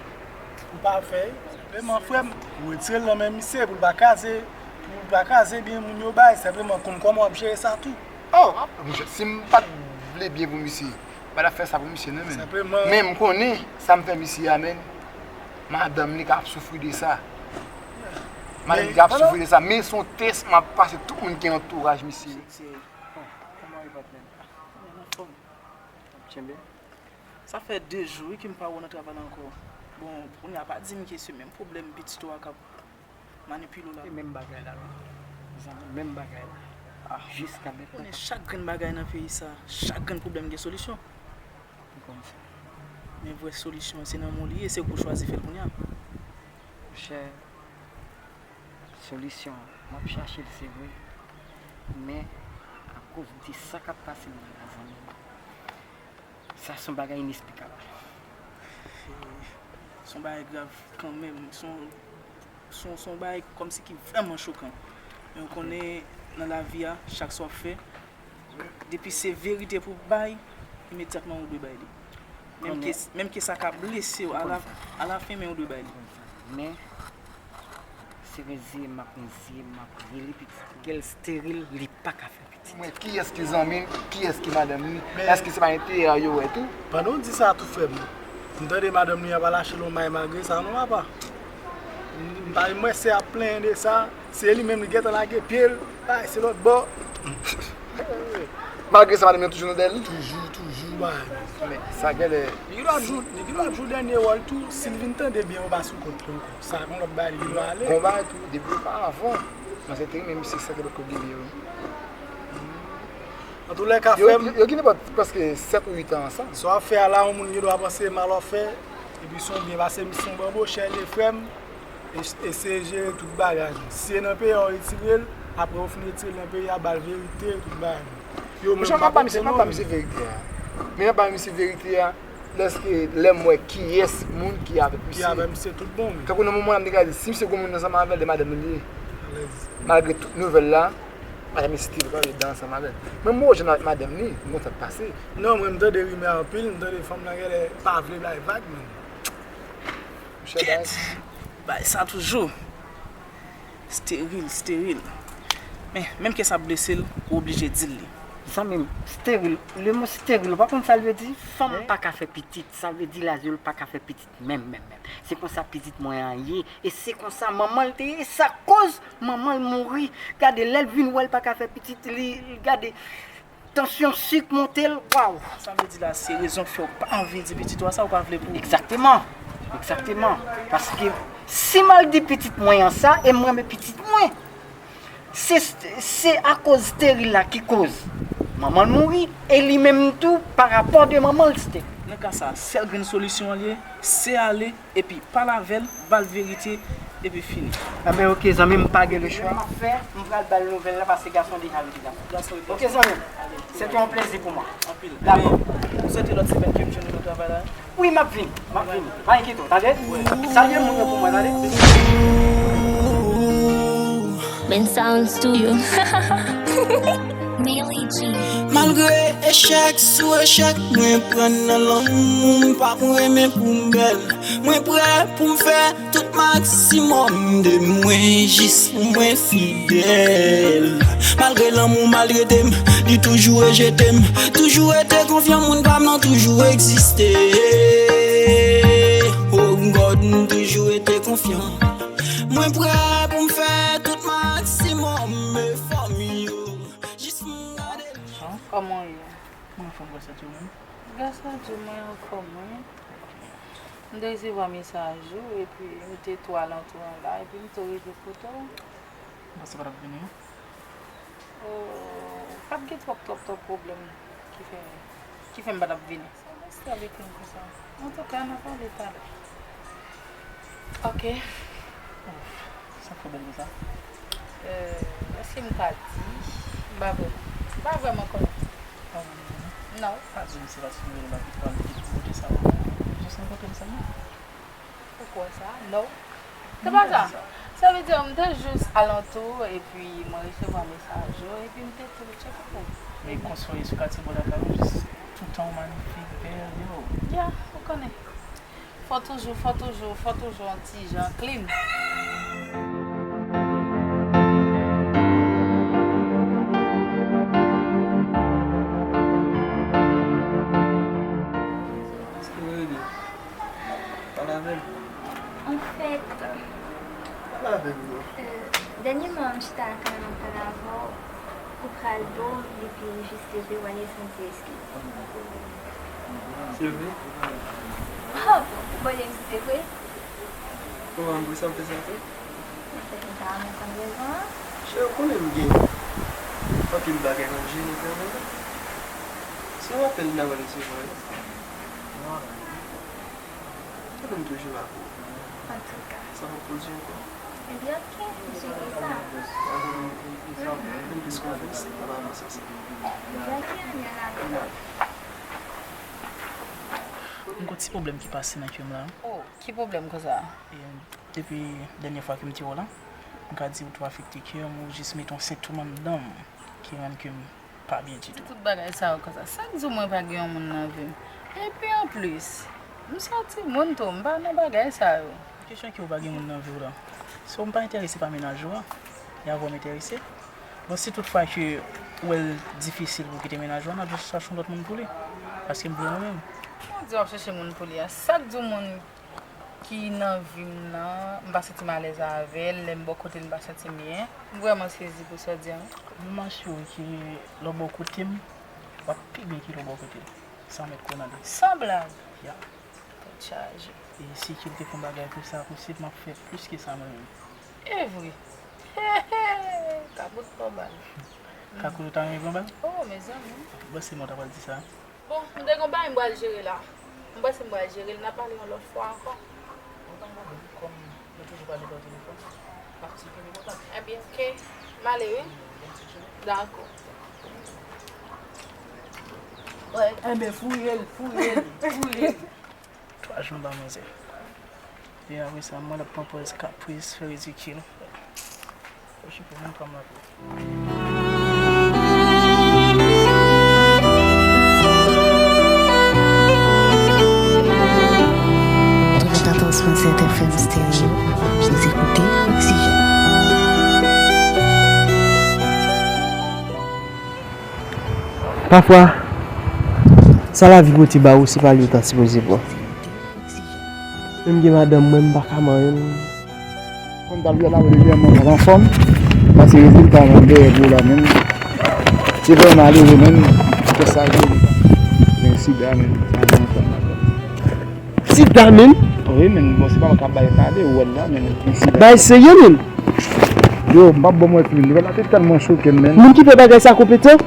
ou pa fè. Menm frè m, ou retire l nan men misye pou l pa kraze, pou l pa kraze byen moun yo bay, senpleman konn kòman w ap jere sa tou. Oh, monchè, si m pa t vle byen pou misye, m pa t ap fè sa pou misye non, men. Senpleman. Men m konnen sa m fè misye a, men madanm li ka ap soufri de sa. Madanm li ka ap soufri de sa, men se yon tès m ap pase tout moun ki antouraj misye. Kòman e patnè? Anfòm. Tjenbe. Sa fè de jou wi ke m pa wè w nan travay la ankò. Bon, kounye a pa di m ke se menm pwoblèm pitit ou a k ap manipile w la non. Se menm bagay la wi. Zanmi, menm bagay la. Ah, jiska mentnan. Konnen chak grenn bagay nan peyi sa, chak grenn pwoblèm gen solisyon. M konn sa. Men vrè solisyon an, se nan men w li ye, se ou k pou chwazi fè l kounye a. Monchè, solisyon an, m ap chache l se vre. Men, akoz de sa k ap pase m nan la, zanmi m, sa se yon bagay inesplikab. Se yon bagay grav kanmenm. Se yon, se yon, se yon bagay kòmsi ki vrèman chokan. Men ou konnen, nan lavi a, chak sa w ap fè, depi se verite pou w bay, imedyatman ou dwe bay li. Menm ke, menm ke sa ka blese w, alafen, men ou dwe bay li. Men, se reziye m ap reziye m, m ap rele pitit. Kè l esteril, li pa ka fè pitit. Mwen, kiyès ki zanmi l? Kiyès ki madanm li? Èske se pa enterè yo wè tou? Pandan w di sa tou, frè m, m tande madanm li an pa lache l yon may malgre sa non, papa. M pa, mwen se ap plenyen de sa, se li menm li gentan lage pye l, bay se lòt bò. Malgre sa, madanm li an toujou nan dèyè li? Toujou, toujou, bay. Men sa genlè. Li gen dwa jou, li gen dwa jou dènye wòl tou, si l vin tande byen yo pa sou kont li ankò. Sa gon lòt bagay li gen dwa ale. Gon bagay tou, depi yo pa avan, manzè te renmen misye sa gen lòt kote li ye wi. Antoulèka, frè m. Yo gen nenpòt prèske sèt ou uit an ansanm. Sa w ap fè a la, yon moun gen dwa panse mal w ap fè, epi se yon byen, paske misye se yon banbochè li ye, frè m. Eseye jere tout bagay. Si se nan peyi a w retire l, apre ou fin retire l nan peyi a, ba l verite, tout bagay. Yo menm pa konprann ou menm. Monchè, m ap ba misye verite a. Men m ap ba misye verite a. Lèske lè m wè kiyès moun ki avèk misye. Ki avèk misye tout bon, wi. Tankou nan moman an m te ka di, si misye gon moun ansanm avè l, de madanm li li ye. Alèz. Malgre tout nouvèl la, madanm li stil pale de ansanm avè l. Men m wè w jan avèk madanm li, m konn sa k pase. Non, mwen m tande rimè anpil, m tande fanm nan genlè pa vle bay vag, men. Monchè, bay. Bay sa toujou. Steril, steril. Men, menm ke sa blese l, ou oblije di l li. Zanmi m, steril, le mo steril, ou pa konn sa l vle di? Fanm pa ka fè pitit, sa vle di Lazyèl pa ka fè pitit menm, menm, menm. Se konsa pitit mwen an ye, e se konsa manman l te ye, sa koz manman l mouri. Gade, lè l vin wè l pa ka fè pitit, li, li gade, tansyon sik monte l, waw. Sa vle di la, se rezon k fè w pa anvi di pitit ou a sa, ou pa vle pou. Egzakteman, egzakteman. Paske si m al di pitit mwen an sa, e m renmen pitit mwen, se, se akoz steril la ki koz manman l mouri, e li menm tou, pa rapò de manman l, steril. Nan ka sa, sèl grenn solisyon an li ye, se ale, epi pale avè l, ba l verite, epi fini. Enben, oke, zanmi m, pa gen lechwa. M ap fè, m pral ba l nouvèl la, paske gason deja rete la. Gason rete. Oke, zanmi m, se te yon plezi pou mwen. Anpil. Dakò. Ebyen, m swete lòt semèn ke m jwenn ou nan travay la. Wi, m ap vini, m ap vini. Pa enkyete w, tande? Salye moun yo pou mwen, tande? Men sounds to you. Melly G. Malgre echèk sou echèk, mwen pran nan lanmou m, pa pou renmen pou m bèl. Mwen prè pou m fè tout maksimòm de mwen jis pou mwen fidèl. Malgre lanmou maltrete m, li toujou rejete m. Toujou rete konfyan, moun pa m nan toujou egziste. Oh God, m toujou rete konfyan. Mwen prè pou m fè tout maksimòm efò m yo. Jis pou m gade. Kòman w ye? Mwen anfòm, grasa Dye ou menm? Grasa Dye, mwen anfòm, wi. M te resevwa mesaj ou, epi m te tou alantou an la, epi m tou rive kote w. M panse w pa t ap vini, non? Oh, pa t gen twòp, twòp, twòp pwoblèm ki fè, ki fè m pa t ap vini. Sa w reste avèk mwen konsa? Antouka, n a pale talè. Ok. Sa k fè w bèl konsa? Euh, èske m ka di? M pa vrèman, m pa vrèman konnen. Pa vrèman konnen? Non. Pa di m se paske m rele w la ki fè w al kite kote sa w jis rankontre m sèlman. Ou kwè sa? Non. Se pa sa. Sa vle di, m te jis alantou, epi mwen resevwa mesaj ou, epi m te tou tcheke pou ou. Men konsa w ye sou katye bò lakay ou, jis toutan w manifik, bèl, yo. Ya, ou konnen. Fò toujou, fò toujou, fò toujou yon ti jan clean. Pale avè m. Anfèt, pale avè m, non. Euh, dènyèman, m chita la kanmenm ap pale avè w, ou pral bo, epi ou jis leve, w ale san di eskiz. Se vre? Oh, bon, bon, se vre. Kòman m pou sa m fè sa tou? Anfèt, m ta renmen konn rezon an. Cheri, ou konnen m gen anpil bagay m ap jere kanmenm. Se yon apèl m ta pral resevwa, wi. Konnen m toujou la pou ou. Antouka. Sa p ap pwodui ankò. Ebyen, oke, m swete sa. Fè m plis konfyans, n ap avanse ansanm. Ebyen, oke, ann ale. Ann ale. M gon ti pwoblèm ki pase nan kè m la. Oh, ki pwoblèm konsa? E, depi dènyè fwa ke m te wè w la, m ka di w tou afekte kè m, ou jis mete yon sentiment anndan m ki rann ke m pa byen ditou. Tout bagay sa yo konsa. Sa k di w mwen pa gen yon moun nan vi m? Epi anplis, m se yon timoun tou, m pa nan bagay sa yo. Kesyon ke w pa gen moun nan vi w la, si w pa enterese pa mennaj ou a, e avè w m enterese. Bon, si tout fwa ke ou wè l difisil pou w kite mennaj ou a, n ap jis chache yon lòt moun pou li. Paske m vle mwen menm. Kòman w di w ap chache moun pou li a? Sa k di w moun ki nan vi m nan, m pa santi m alèz avè l, lè m bò kote l, m pa santi m byen. M vrèman sezi pou sa w di a, wi. M asire w ke lè w bò kote m, w ap pi byen ke lè w bò kote l. San mèt kò nan li. San blag. Ya. Tèt chaje. E si ke l te fè yon bagay pou sa posib, m ap fè plis ke sa mwen menm. E vre. Kakout pran bal. Kakout ou ta renmen pran bal? Oh, mezanmi. Bon, se mwen ta pral di sa. Bon, m te gon bagay m pral jere la. M panse m pral jere l, n a pale yon lòt fwa ankò. Kòm nou toujou pale pa telefòn, m ap siprann kontak. Ebyen, oke. M ale, wi. Dakò. Enben, fouye l, fouye l, fouye l. Twa jou m ba manzè. Epi apre sa, mwen ap pran pòz kapris, fè ridikil. Okipe moun pa m la pou. Douze katòz pwen sèt F M Stereo, vous écoutez Oxygène. Pafwa, sa lavi pote ba ou, se pa li ou ta sipoze pran. Menm gen madanm mwen, m pa ka manyen l. Konn ta l la, lèman pa anfòm. Pase rezilta mwen dèyè pou la menm. Se vrèman malere menm. Kè sa gen. Men sida menm. Sa gen anfòm. Sida menm? Wi, men bon, se pa mwen k ap bay tande, ou wè l la, men sida. Bay serye menm? Yo, m p ap bon mwen fini. Nouvèl la te tèlman choke m, men. Moun ki fè bagay sa konpetan?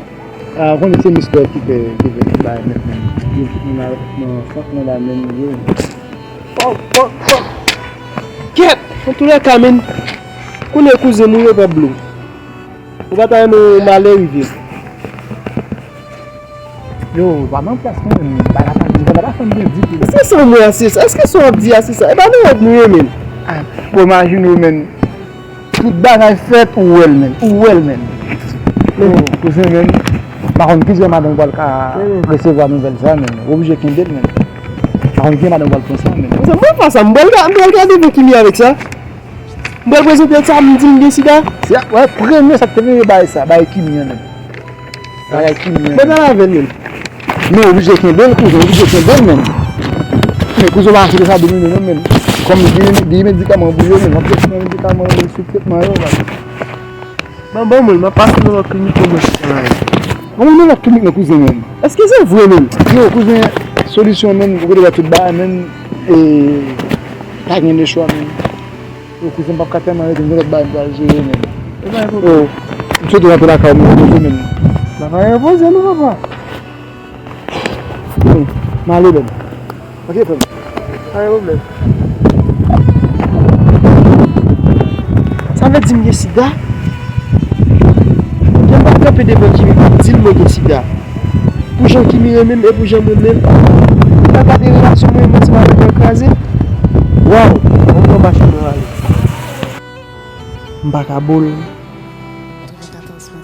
Ah, konnen se Mister ki fè, ki fè, ki bay, men, men. Yo, tout moun nan, nan sant nan la, men, yo. Fòk, fòk, fòk. Kèt! Antoulèka, men. Konnen kouzen moun yo p ap blo. Ou pa ta renmen yon malè rive. Yo, pa nan plas mwen menm, bagay la pa, bagay la pa fè m byen ditou. Èske sa w mwen a se sa? Èske sa w ap di a se sa? E pa nan rèv nou ye menm. Ah, bon, imajine w menm. Tout bagay fèt, ou wè l menm, ou wè l menm. Yo, kouzen menm, m pa konn ki jan madanm pral ka resevwa nouvèl sa menm. Ou oblije kenbe l menm. M pa konn ki jan madanm pral pran sa menm. Kouzen, mwen pa sa, m pral ga-, m pral gade pou ki li avèk sa. M pral prezante l sa, m di l gen sida. Se a, wè, premye sa k te vini bay sa, bay kimi an menm. Bagay ki menm. Mwen pale avè l menm. Men oblije kenbe l, kouzen, oblije kenbe l menm. Men kouzen pa achte sa domine non menm. Kòm li gen, li gen medikaman pou yo menm, w ap pran medikaman yo sou tretman yo, man. Ban, ban mwen l, m ap pase nan lòt klinik pou mwen. Ban mwen nan lòt klinik nan kouzen menm. Èske se vre menm? Yo, kouzen, solisyon menm, ou kote wè tout bagay menm, e, pa gen lechwa menm. Yo, kouzen, m p ap ka tèlman rete, m gen lòt bagay m pral jere menm. E pa gen pwoblèm. Yo, m swete w rantre lakay ou, m repoze menm. Lakay repoze non, papa. Yo, m ale menm. Ok, frè m. Pa gen pwoblèm. Sa vle di m gen sida? Kè m pa kanpe devan Jimmy pou m di l mwen gen sida. Pou jan Kimi renmen m e pou jan m renmen l. Li pa gade relasyon mwen e mwen ti mari mwen kraze. Waw, ann pran machin nan ale. M pa ka bo l.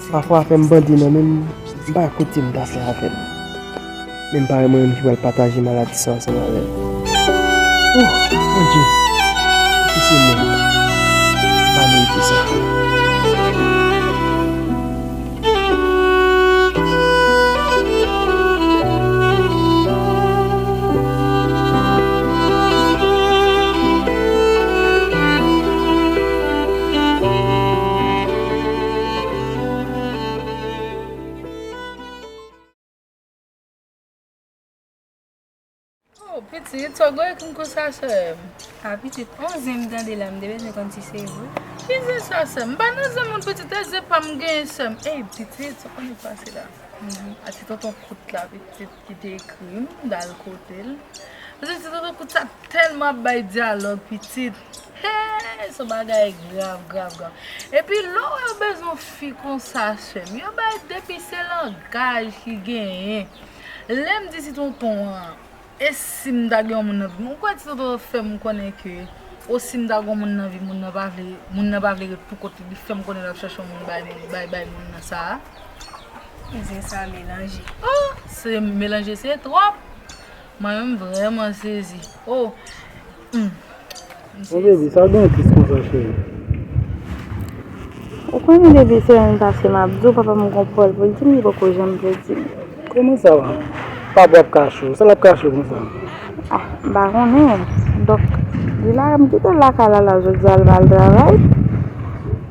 Pafwa afè m bandi nan men m, m pa kote m ta fè avè l. Men m pa renmen moun ki pral pataje maladi sa ansanm avè l. Oh, Bondye, ki se mwen. M pa merite sa. Oh, pitit, sa w gen konsa, sè m? A, pitit, on zen m tande la, m te bezwen konn si se vre. Ki zen sa, sè m? M pa nan zen moun, pitit, e zen pa m genyen, sè m. Ey, pitit, sa w konnen k pase la? Mhm. A, ti tonton kout la, pitit, ki te ekri m, m t al kote l. Pitit, ti tonton kout sa tèlman ap bay dyalòg, pitit. Hey, se yon bagay grav, grav, grav. Epi, lè w wè yo bezwen yon fi konsa, sè m, yo bay depi se langaj ki genyen. Lè m di ti tonton an, e si m ta gen yon moun nan vi m, ou kwè ti tonton an fè m konnen ke, o si m ta gen yon moun nan vi, moun nan pa vle, moun nan pa vle ret pou kont li, li fè m konnen l ap chèche yon moun bay, bay, bay moun nan sa a? Zen sa melanje. Oh, se melanje, se twòp. Mwen menm vrèman sezi. Oh. Hmm. Mon bebe, sa w gen tris konsa, cheri? Ou konnen depi semèn pase m ap di w, papa m gon pawòl pou l di m, li poko janm vle di m. Kòman sa va? Papa w ap kache w? Sa l ap kache w konsa? Ah, m pa konnen. Donk, li la, m kite l lakay la, la, jodi a, l pa al travay.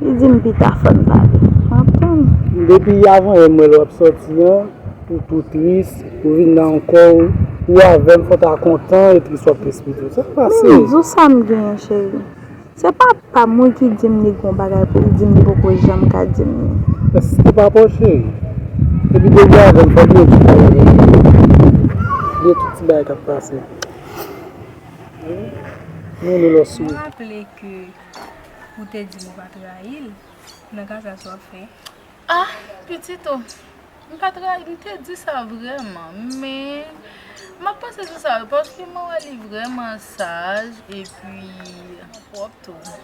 Li di m pita fò n pale. M ap tann. Depi avan yè m wè l w ap sòti an, ou tou tris, ou vin la ankò, ou avè m, fò w ta kontan, e tris w ap tris pito. Sa k pase? Men m di w sa m genyen, cheri. Se papa m wi ki di m li gon bagay pou l di m, li poko janm ka di m li. Èske se papa w, cheri? Epi depi avè m, fò w bliye tout bagay. Bliye tout ti bagay k ap pase. Men nou lòs wi. Mwen raple ke ou te di m ou pa trayi l. Nan ka sa, sa w ap fè? Ah, pitit o. M pa trayi, m te di sa vrèman, men m ap panse sou sa wi, paske mwen wè li vrèman saj, epi pwòp tou.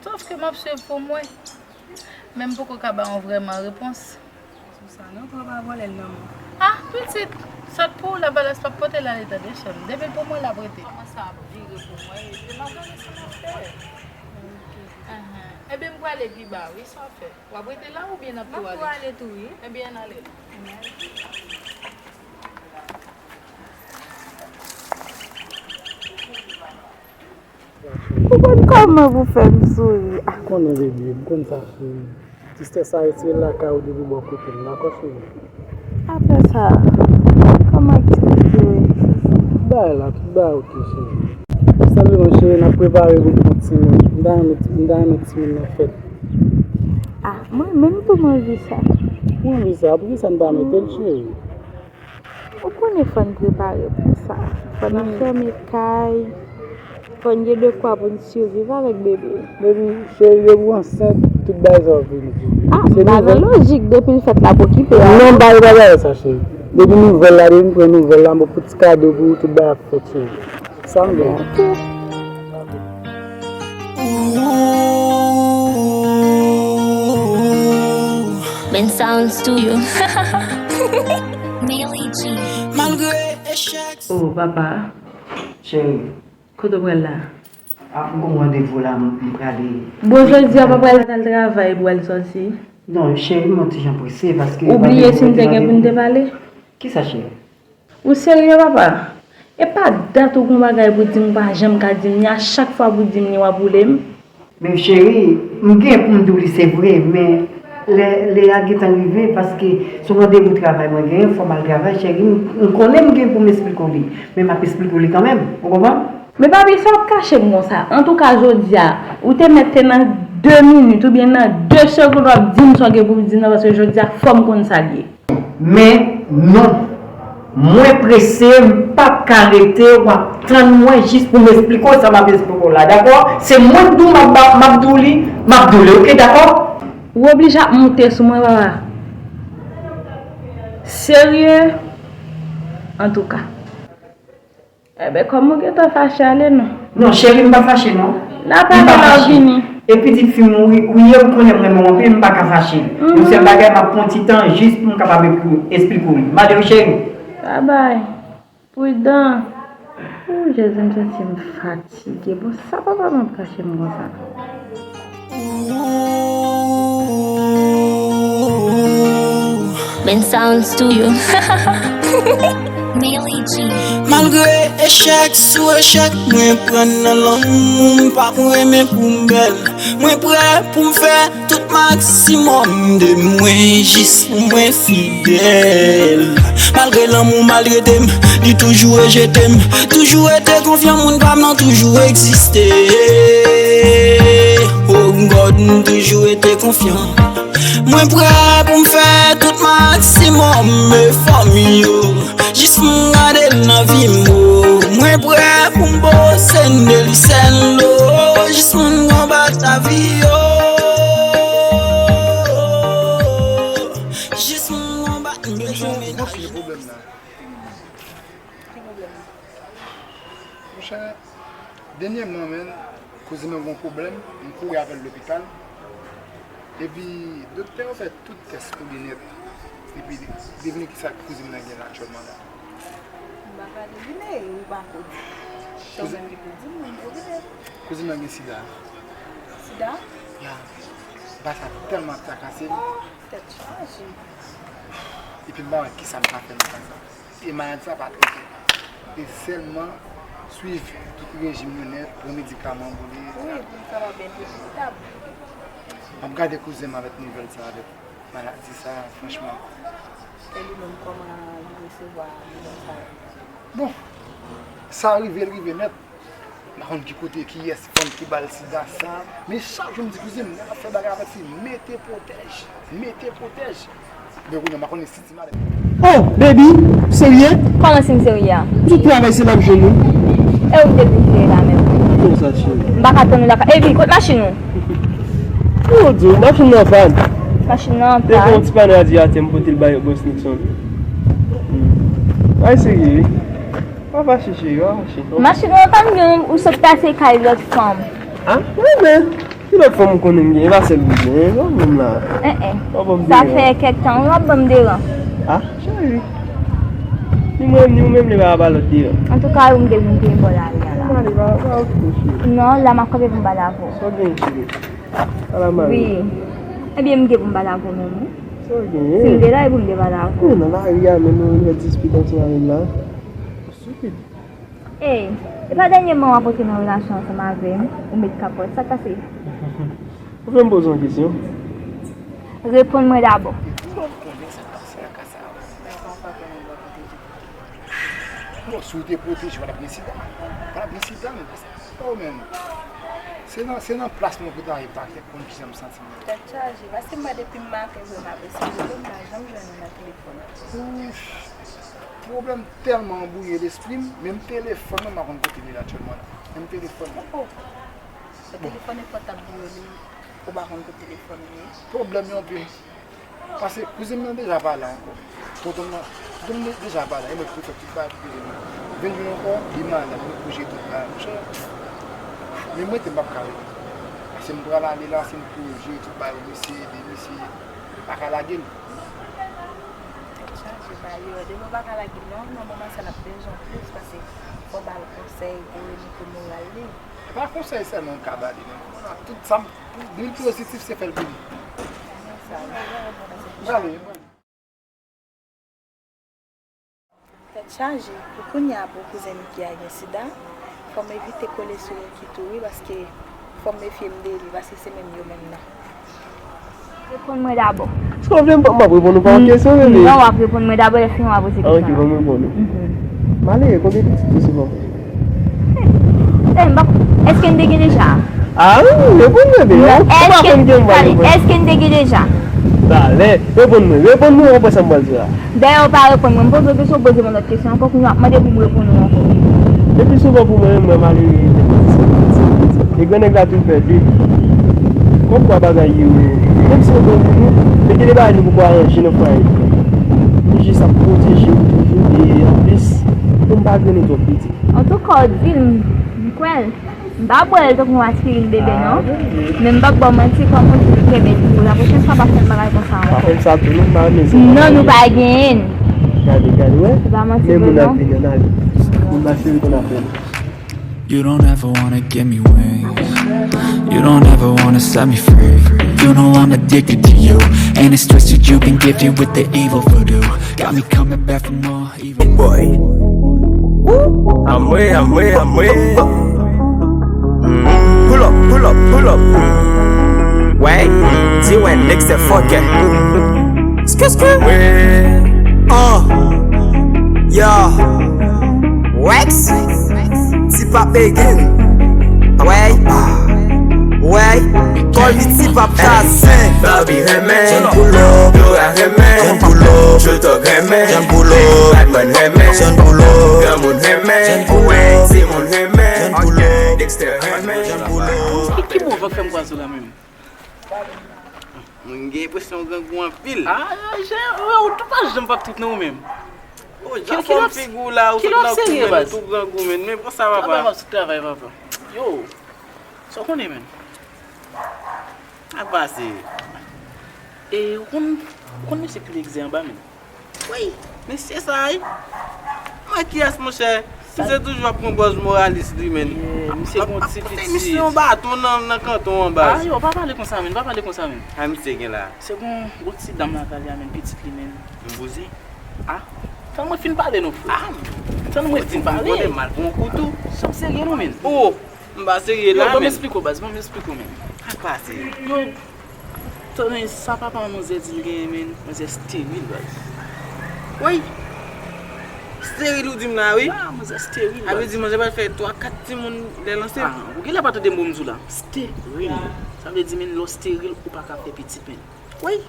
Sòf ke m ap swiv pou m wè. Men m poko ka ba w vrèman repons. Sou sa non, pran pa vòlè l nan men w. Ah, pitit, sa k pou w la, Valas p ap pote l ale tande, sè m. Depi l pou mwen, l ap rete. Kòman sa ap vire pou mwen, epi m ap gade sa m ap fè. Enhen. Ebyen, m prale pi ba wi, sa w ap fè? W ap rete la oubyen n ap tou ale? M ap tou ale tou, wi. Ebyen, ann ale. Ann ale. Ou konn kòman pou fè m souri? Ah, konnen, bebe, m konn sa, cheri. Tristès sa retire l lakay ou depi bò kote m, dakò, cheri? Apre sa, kòman aktivite yo ye? Bagay la, tout bagay oke, cheri. Senpleman, cheri, n ap prepare pou n pran timoun. M ta renmen, m ta renmen timoun nan fèt. Ah, mwen menm tou, m anvi sa. Ou anvi sa? Poukisa n pa mete l, cheri? Ou konnen fò n prepare pou sa. Fò n ap fèmen kay. Fò n gen dekwa pou n siviv avèk bebe. Depi, cheri, depi w ansent, tout bagay sa yo fini. Ah, m pa nan lojik depi l fèt la pou okipe a. Non, m pa, pa bagay sa, cheri. Depi nouvèl la, depi m pran nouvèl la, m pou ti kado pou ou, tout bagay ap fèt, cheri. Sa m gen. Ben Sound Studio. Malgre echèk. Oh, papa. Cheri. Kote w pral la? Ah, m gon randevou la, m prale. Bon, jodi a, papa al travay pou al sòti? Non, cheri, m yon ti jan prese paske. Ou bliye si m te gen pou n te pale? Kisa, cheri? Ou serye, papa? E pa dat ou gon bagay pou di m, ou pa janm ka di m li, a chak fwa pou di m li, w ap woule m? Men cheri, m gen pou m di w li se vre, men lè, lè a gentan rive, paske se yon randevou travay mwen genyen, fò m al travay, cheri, m, m konnen m gen pou m esplike w li, men m ap esplike w li kanmenm, ou konprann? Men papi, sa w ap kache m konsa? Antouka, jodi a, ou te mèt te nan de minit oubyen nan de segonn w ap di m sa w gen pou w di m nan, paske jodi a, fò m konn sa l ye. Men non, mwen prese, m p ap ka rete, w ap tann mwen jis pou m esplike w sa m ap esplike w la, dakò? Se mwen k di w m ap ba, m ap di w li, m ap di w li, oke, dakò? Ou oblije ap moute sou mwen, papa. Serye? Antouka. Enben, kòm ou gentan fache, ale non. Non, cheri, m pa fache, non. N a pale lè w vini. E pitit fi m ou ye, m konnen m renmen w anpil, m pa ka fache. Yon sèl bagay, m ap pran ti tan jis pou m kapab esplike w li. M ale wi, cheri. Babay. Pridan. Ooh, Jezi, m santi m fatige. Bon, sa papa m ap kache m konsa? Ben Sound Studio. Malgre echèk sou echèk, mwen pran nan lanmou, m pa pou renmen pou m bèl. Mwen prè pou m fè tout maksimòm de mwen jis pou mwen fidèl. Malgre lanmou maltrete m, li toujou rejete m. Toujou rete konfyan, moun pa m nan toujou egziste. Oh God, m toujou rete konfyan. Mwen prè pou m fè tout maksimòm efò m yo. Jis pou m gade l nan vi m, oh. Mwen prè pou m poze n de li sèl, oh. Jis pou n konbat lavi, oh. Jis pou n konbat, m bezwen mennaj. Monchè, dènyèman, menn, kouzin mwen gen yon pwoblèm, m kouri avè l lopital. Epi, doktè yo fè tout tès pou li nèt. Epi, devine kisa kouzin mwen gen la aktyèlman la. M pa pale li, men ou pa ko di. Se ou menm ki pou di m, mwen m okipe. Kouzin mwen gen sida. Sida? Ya. M pa sa tèlman trakase m. Tèt chaje. Epi m pa wè kisa m ka fè nan ka sa. E maladi sa pa trete. E sèlman swiv tout rejim yo nèt, pran medikaman pou li. Wi, pou l kapab enpye pou li tab. M ap gade kouzen m avèk nouvèl sa, avèk maladi sa, franchman. E li menm, kòman li resevwa nouvèl sa yo? Bon, sa rive, l rive nèt. M pa konn ki kote, kiyès fanm ki ba l sida sa. Men chak jou m di kouzin m, lè n ap fè bagay avèk fi, mete pwotèj. Mete pwotèj. Men kounye a, m pa konnen si ti madanm. Oh, baby, serye? Kòman si m serye a? M sot travay, se la m jwenn ou. E ou ki te vin fè la menm? Kòman sa, cheri? M pa ka tann ou lakay. Epi, kot machin ou? Ki ou di? Machin nan pann. Machin nan pann? Te gen yon ti pann radyatè, m pote l bay bòs Nixon. Hmm. Ay, serye, wi. Pa fache, cheri, pa fache. Machin nan pann, gen ou sot pase kay lòt fanm. Ah, wi, men. Ki lòt fanm ou konnen m gen? E pa sèl ou gen, e pa menm la. En, en. Sa fè kèk tan, wi, w ap ban m deran. Ah, cheri. Ni mwen, ni ou menm, li pa ba lòt deran. Antouka, ou m te vin peye bò lari a la. M ale, pa, pa okipe w, cheri. Non, la m ap kanpe pou m pale avè w. Sa w gen, cheri? Ala mari. Wi. Ebyen, m gen pou m pale avè w menm, wi. Sa w gen? Si m te la, e pou m te pale avè w. Wi, nan lari a, menm nou fè dispit ansanm avè m la. Stupid. Ey, E pa dènyèman w ap antre nan relasyon ansanm avè m, ou met kapòt, sa k pase? Ou fè m poze yon kesyon. Reponn mwen dabò. Ou konnen sa k pase nan ka sa a. Bon, si w te pwoteje, w pa t ap gen sida. W pa t ap gen sida, men. Oh, men. Se nan, se nan plas mwen pou ta ye pa fè konn kijan m santi m. Tèt chaje, paske m wè depi m maten vre m ap eseye w, m pa janm jwenn ou nan telefòn. Ouf. Pwoblèm tèlman anbwouye lespri m, menm telefòn mwen m pa konn kote m ye aktyèlman la. Menm telefòn mwen. Oh, oh. Sa telefòn e pòtab ou yo li, ou pa konn kote telefòn ou ye? Pwoblèm yo anpil. Paske kouzen m nan deja pa la ankò. Tonton m nan, tonton m nan deja pa la. E mwen ki pou fè tout bagay pou kouzen m nan. Vin jou ankò, li malad, mwen pou jere tout bagay, monchè. Men mwen te m p ap ka rete. Paske m pral ale la, se m pou jere tout bagay, misye ede, misye pa ka lage l. Tèt chaje, ba yo, depi w pa ka lage l non, nan moman sa n ap bezwen w plis, paske fò w ba l konsèy pou remete moral li. E pa konsèy sèlman m ka ba li, non. Tout sa m, lwil pozitif, se fè l vini. Prale, prale. Tèt chaje, pou kounye a pou kouzen Mickey a gen sida, fò m evite kole sou Mickey tou wi, paske fò m mefye m de li, paske se menm yo menm nan. Reponn mwen dabò. Èske w vle m, m ap reponn ou pa yon kesyon, bebe? Non, w ap reponn mwen dabò, lè fini w a poze kesyon an. Ok, ban m reponn ou. Malere, konbyen pitit ou sou kò? Eh, m pa, èske n te gen deja? Ah, wi, reponn mwen, bebe. Ou pa konn gen m pa reponn. Èske n te gen deja? Talè, reponn mwen, reponn mwen, w ap wè sa m pral di w la. Dayè, ou pa reponn mwen. M poze w kesyon, ou poze m yon lòt kesyon ankò, kounye a w ap mande pou m reponn ou ankò. Epi souvan pou mwen menm, mwen malere, e gran nèg la tou pèdi. Kòmkwa bagay yo, menm si yo bon pou nou, men gen de bagay nou poko aranje nan fwaye nou. Nou jis ap pwoteje yo toujou, e anplis, pou m pa grennen twòp piti. Antouka, w di l, m, m kwè l. M pa bwè l tankou yon aspirin bebe, non. Men m p ap ba w manti, kòm ou di, li kenbe l pou ou. La pwochèn fwa, pa fè m bagay konsa ankò. Pa fè m sa tou, non, m pa renmen sa. Non, nou pa genyen l. Gade, gade, wè. Se pa manti vre, non. Men moun ap vin, ann ale. Moun mache rekonn apèl. You don't ever wanna give me wings. You don't ever wanna set me free. You know I'm addicted to you. And it's twisted, you've been gifted with the evil voodoo. Got me coming back for more. Boy. Amwe, amwe, amwe. Mm. Pull up, pull up, pull up. Mm. Wey, T-Wen, next the fuck. Skirt, skirt. Wey. Uh. Yeah. Wex. Ti Pap again. Wey. Wey. Kòl li Ti Pap Chasen. Barbie renmen. Jèn boulò. Dora renmen. Jèn boulò. Jotòg renmen. Jèn boulò. Batman renmen. Jèn boulò. Granmoun renmen. Jèn boulò. Timoun renmen. Jèn boulò. Dexter renmen. Jèn boulò. Ki, ki bon van k fè m kwaze w la menm? Mwen gen enpresyon w grangou anpil. Ah, jan, ou tou pa janm p ap trip nan ou menm. Oh, jan fòm figi w la, ou sot nan kouri, ou tou grangou, men. Men pran sa, papa. Travay, m ap sot travay, papa. Yo, sa w konnen, men. Sa k pase? E, ou konn, ou konn mesye Pil Egzè anba, men? Wi, mesye sa, wi. Mwen kiyès, monchè? Misye toujou ap pran pòz moralis li, men. Yeah, misye gon ti pitit. Misye yon baton nan, nan kanton anba. Ah, yo, pa pale konsa, men, pa pale konsa, men. A misye gen la? Se gon, gon ti dam lakay li a, men, pitit li, men. Yon bouzen? Ah, tann mwen fin pale non, frè. Ah, tann mwen fin pale. Ou mal pran yon kou tou. Sa w serye non, men? Oh, m pa serye la, men. Yo, ban m esplike w, baz, ban m esplike w, men. Sa k pase? Yo, tande sa papa manzè di l genyen, men, manzè steril, baz. Woy! Steril ou di m la, wi. Ah, manzè steril, baz. Sa vle di manzè pral fè twa, kat timoun lè l ansent. Ah, ou genlè pa tande mo m di w la. Steril. Sa vle di, men, lè w steril, ou pa ka fè pitit, men. Woy!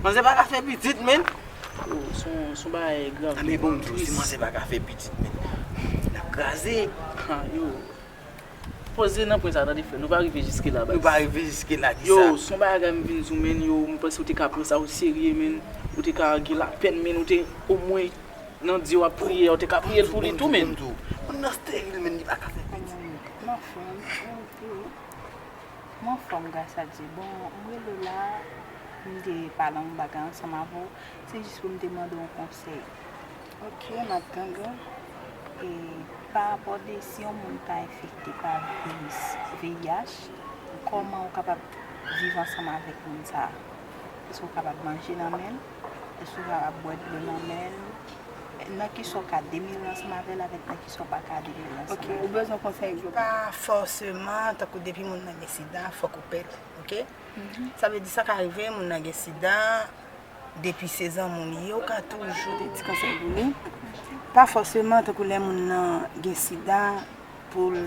Manzè pa ka fè pitit, men. Yo, se yon, se yon bagay grav. Ah, men bon, m di w, si manzè pa ka fè pitit, men, n ap kraze. Ah, yo. Poze nan pwen sa, tande frè, nou pa rive jiske la, baz. Nou pa rive jiske la, kisa? Yo, se yon bagay m vin di w, men, yo, m panse w te ka pran sa o serye, men. Ou te ka gen lapèn, men, ou te omwen nan Dye w ap priye, ou te ka priye l pou li tou, men. Moun nan steril, men, li pa ka fè pitit. M anfòm, m anfòm, gras a Dye. Bon, m rele w la, m te pale yon bagay ansanm avè w. Se jis pou m te mande w yon konsèy. Ok, m ap tande w. E pa rapò de si yon moun ta enfekte pa viris V I H, kòman ou kapab viv ansanm avèk moun sa a? Èske ou kapab manje nan men l? Èske ou kapab bwè dlo nan men l? Nan kisa w ka demele ansanm avè l avèk nan kisa w pa ka demele ansanm avè l. Ou bezwen konsèy global. Pa fòseman tankou depi moun nan gen sida, fòk ou pè l, oke? Sa vle di sa ka rive moun nan gen sida, depi se zanmi w li ye, ou ka toujou. Te di konsèy pou li. Pa fòseman tankou lè moun nan gen sida, pou l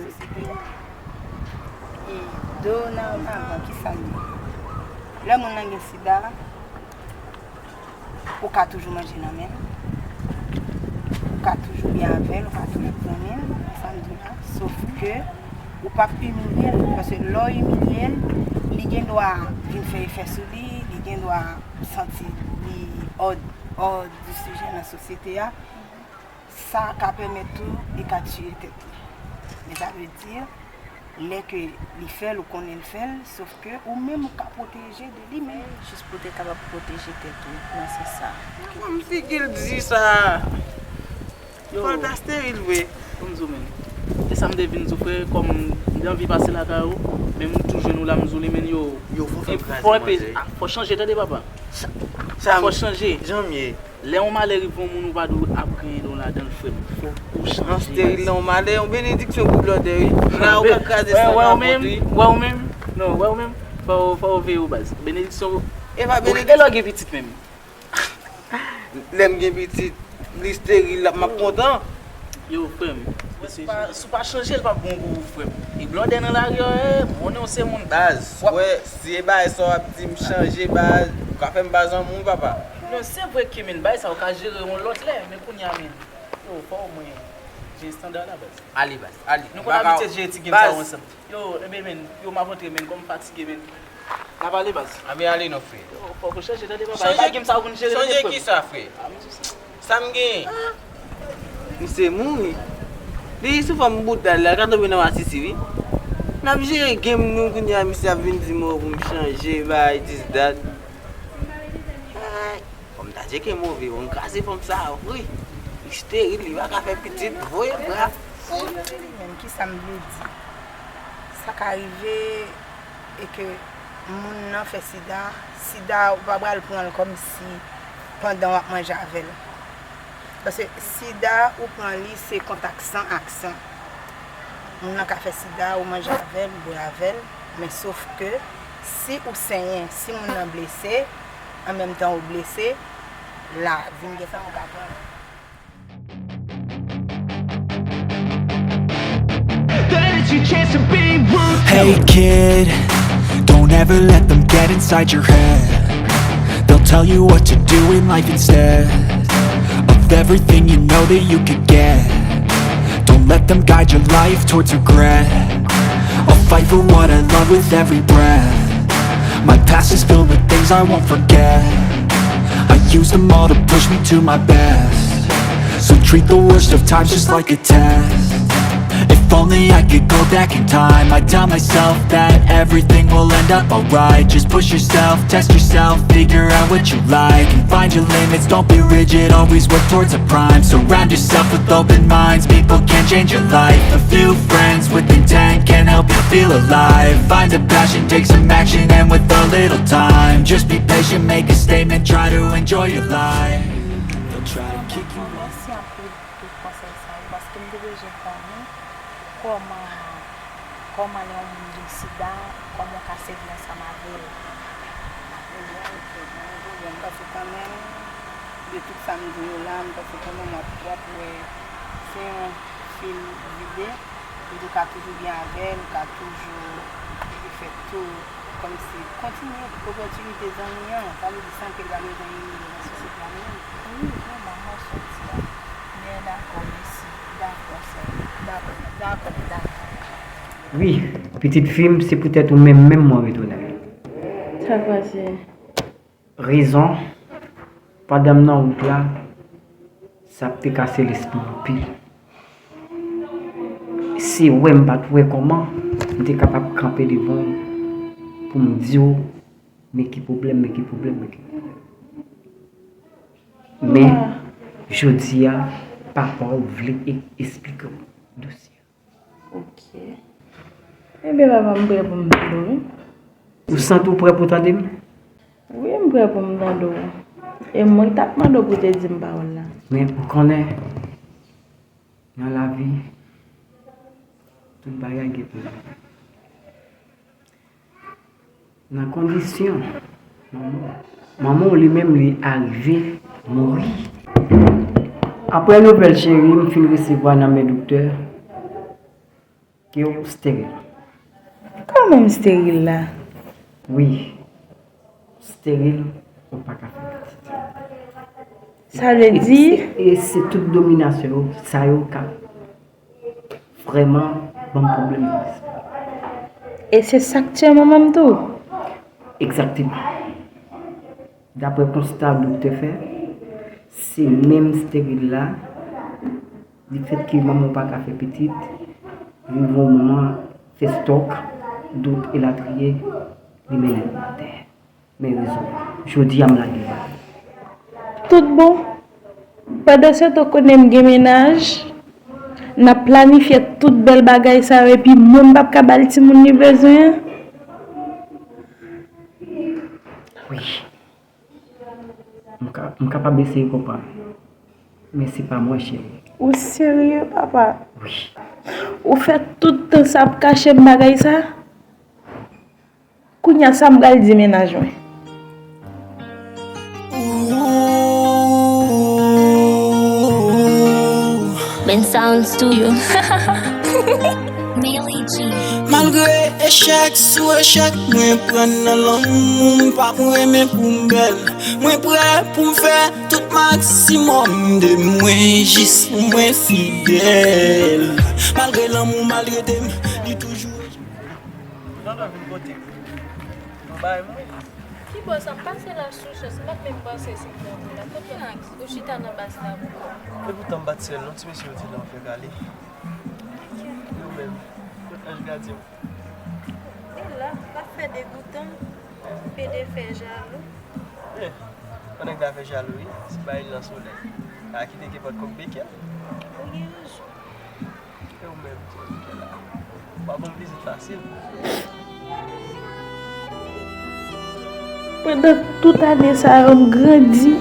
e do nan avan, kisa l ye? Lè moun nan gen sida, ou ka toujou manje nan men l, ou ka toujou byen avè l, ou ka toujou zanmi l, sa m di la, sof ke ou p ap imilye l, paske lè w imilye l, li gen dwa vin fè efè sou li, li gen dwa santi li hors, hors du sujet nan sosyete a. Sa ka pèmèt tou li ka tiye tèt li. Men sa vle di, lè ke li fè l, ou konnen l fè l, sof ke ou menm ou ka pwoteje de li menm. Jis pou te kapab pwoteje tèt ou, nan sans sa. Kòmsi ki l di sa? Yo, fò l ta steril vre. Kòm di w menm. Se sa m te vin di w, frè, kòm m te anvi pase lakay ou, men m tou jwenn ou la, m di w li menm yo. Yo, fò fè m kraze manje. Fò chanje, tande, papa. Fò chanje. Jan m ye. Lè yon malè rive yon moun, ou pa dwe ap griyen dan w ladan l, frè m. Fòk ou chanje. Nan steril la, yon malè, yon benediksyon pou blòdè, wi. La, ou ka kraze san nan kont, wi. Wè ou menm? Non, wè ou menm? Fò, fò w veye w, baz. Benediksyon. E pa benediksyon. E lè w gen pitit menm? Lè m gen pitit, li steril la, m ap kontan. Yo, frè m. Si w pa chanje, l p ap bon pou ou, frè m. E blòdè nan lari a, eh, m konnen w se moun baz. Wè, si e bagay sa w ap di m chanje, baz, ou ka fè m baz an moun, papa. Non, se vre ke, men, bagay sa, ou ka jere yon lòt lè, men kounye a, men, yo, fò w mwen, gen estanda la, baz. Ale, baz, ale. Nou konn abitye jere ti game sa yo ansanm. Yo, enben, men, yo, m ap antre, men, kòm m fatige, men. N ap ale, baz. Anben ale non, frè. Yo, fòk ou chanje, tande, papa. E pa game sa ou konn jere, tande, frè m. Chanje kisa, frè? Sa m genyen? Misye mouri. Li sou fòm boudal la, ka tonbe nan masisi, wi. N ap jere game nou, kounye a misye ap vin di m pou m chanje, bay, this, that. Ay, fò m ta tcheke move, bon, m kraze fanm sa a vre. Li steril, li pa ka fè pitit, voye bra. Men kisa m vle di? Sa ka rive e ke moun nan fè sida, sida ou pa pral pran l kòmsi pandan w ap manje avè l. Paske sida ou pran li se kontak san ak san. Moun nan ka fè sida, ou manje avè l, ou bwè avè l, men sof ke si ou senyen, si moun nan blese, an menm tan ou blese, la vin gen sa ou ka pran. Hey kid, don't ever let them get inside your head. They'll tell you what to do in life instead of everything you know that you could get. Don't let them guide your life towards regret. I'll fight for what I love with every breath. My past is filled with things I won't forget. I use them all to push me to my best. So treat the worst of times just like a test. If only I could go back in time, I'd tell myself that everything will end up alright. Just push yourself, test yourself, figure out what you like, and find your limits. Don't be rigid, always work towards a prime. Surround yourself with open minds, people can change your life. A few friends with intent can help you feel alive. Find a passion, take some action, and with a little time, just be patient, make a statement, try to enjoy your life. They'll try to kick you off. Mèsi anpil pou konsèy sa yo, paske m te bezwen konnen kòman, kòman lè yon moun gen sida, kòman w ka sèvi ansanm avè l. Mwen panse kanmenm, de tout sa m di yo la, m panse kanmenm w ap, w ap wè se yon fil vide. Epi ou ka toujou byen avè l, ou ka toujou fè tou, kòmsi kontinye opòtinite zanmi an, sa vle di san ke l pa bezwen imilye nan sosyete a menm. Wi, vrèman, m wè sa w di a. Men dakò, mèsi. Dakò, sè. Dakò, dakò, dakò. Wi, pitit fi m, se poutèt ou menm menm mwen retounen. Sa k pase? Rezon, pandan m nan wout la, sa ap te kase lespri m anpil. Se wè m pa t wè kòman m te kapab kanpe devan w pou m di w men ki pwoblèm, men ki pwoblèm, men ki pwoblèm. Men, jodi a, papa w vle e-, esplike w dosye a. Ok. Ebyen, papa, m prè pou m tande w, wi. Ou santi w prè pou tande m? Wi, m prè pou m tande w. E mwen ki t ap mande w pou w te di m pawòl la. Men ou konnen, nan lavi, tout bagay gen tan. Nan kondisyon, manman, manman w li menm li arive mouri. Apre nouvèl cheri m fin resevwa nan men doktè, ke w steril. Kòman m steril la? Wi, steril, ou pa ka fè pitit. Sa vle di? E se, e se tout dominasyon yo, sa yo k ap vrèman ban m pwoblèm nan lespri. E se sa k tiye manman m tou? Egzakteman. Daprè konsta doktè fè, se menm steril la, difèt ke manman w pa ka fè pitit, rive yon moman, fè stòk, dout elatriye, li mennen l atè. Men rezon, jodi a m lage l. Tout bon. Pandan se tan w konnen m gen mennaj, n ap planifye tout bèl bagay sa yo, epi mwen m p ap ka ba l timoun li bezwen an? Wi. M ka, m kapab eseye konprann. Men se pa mwen, cheri. Ou serye, papa? Wi. Ou fè tout tan sa ap kache m bagay sa? Kounye a sa m pral di mennaj mwen. Ben Sound Studio. Malgre echèk sou echèk, mwen pran nan lanmou, m pa pou renmen pou m bèl. Mwen prè pou m fè tout maksimòm de mwen, jis pou mwen fidèl. Malgre lanmou maltrete m, li toujou. Tonton vin kote m. Ou bay mwen. Ki bò sa? M pase la sou chans, m pa t menm panse se pou ou la. Tonton, ou chita nan baz la pou kò. E poutan m pa t sèl non, ti mesye yo di nan fè kale. Yo menm, kot Anj Gadyen? E la, l ap fè degoutan, pede fè jalou. Eh, yon nèg ta fè jalou wi, se pa li nan solèy. A kite kenpòt kòk beken. Ou gen rezon. E ou menm, ti mesye la, w ap ban m vizit fasil. Pandan tout ane sa yo, m grandi.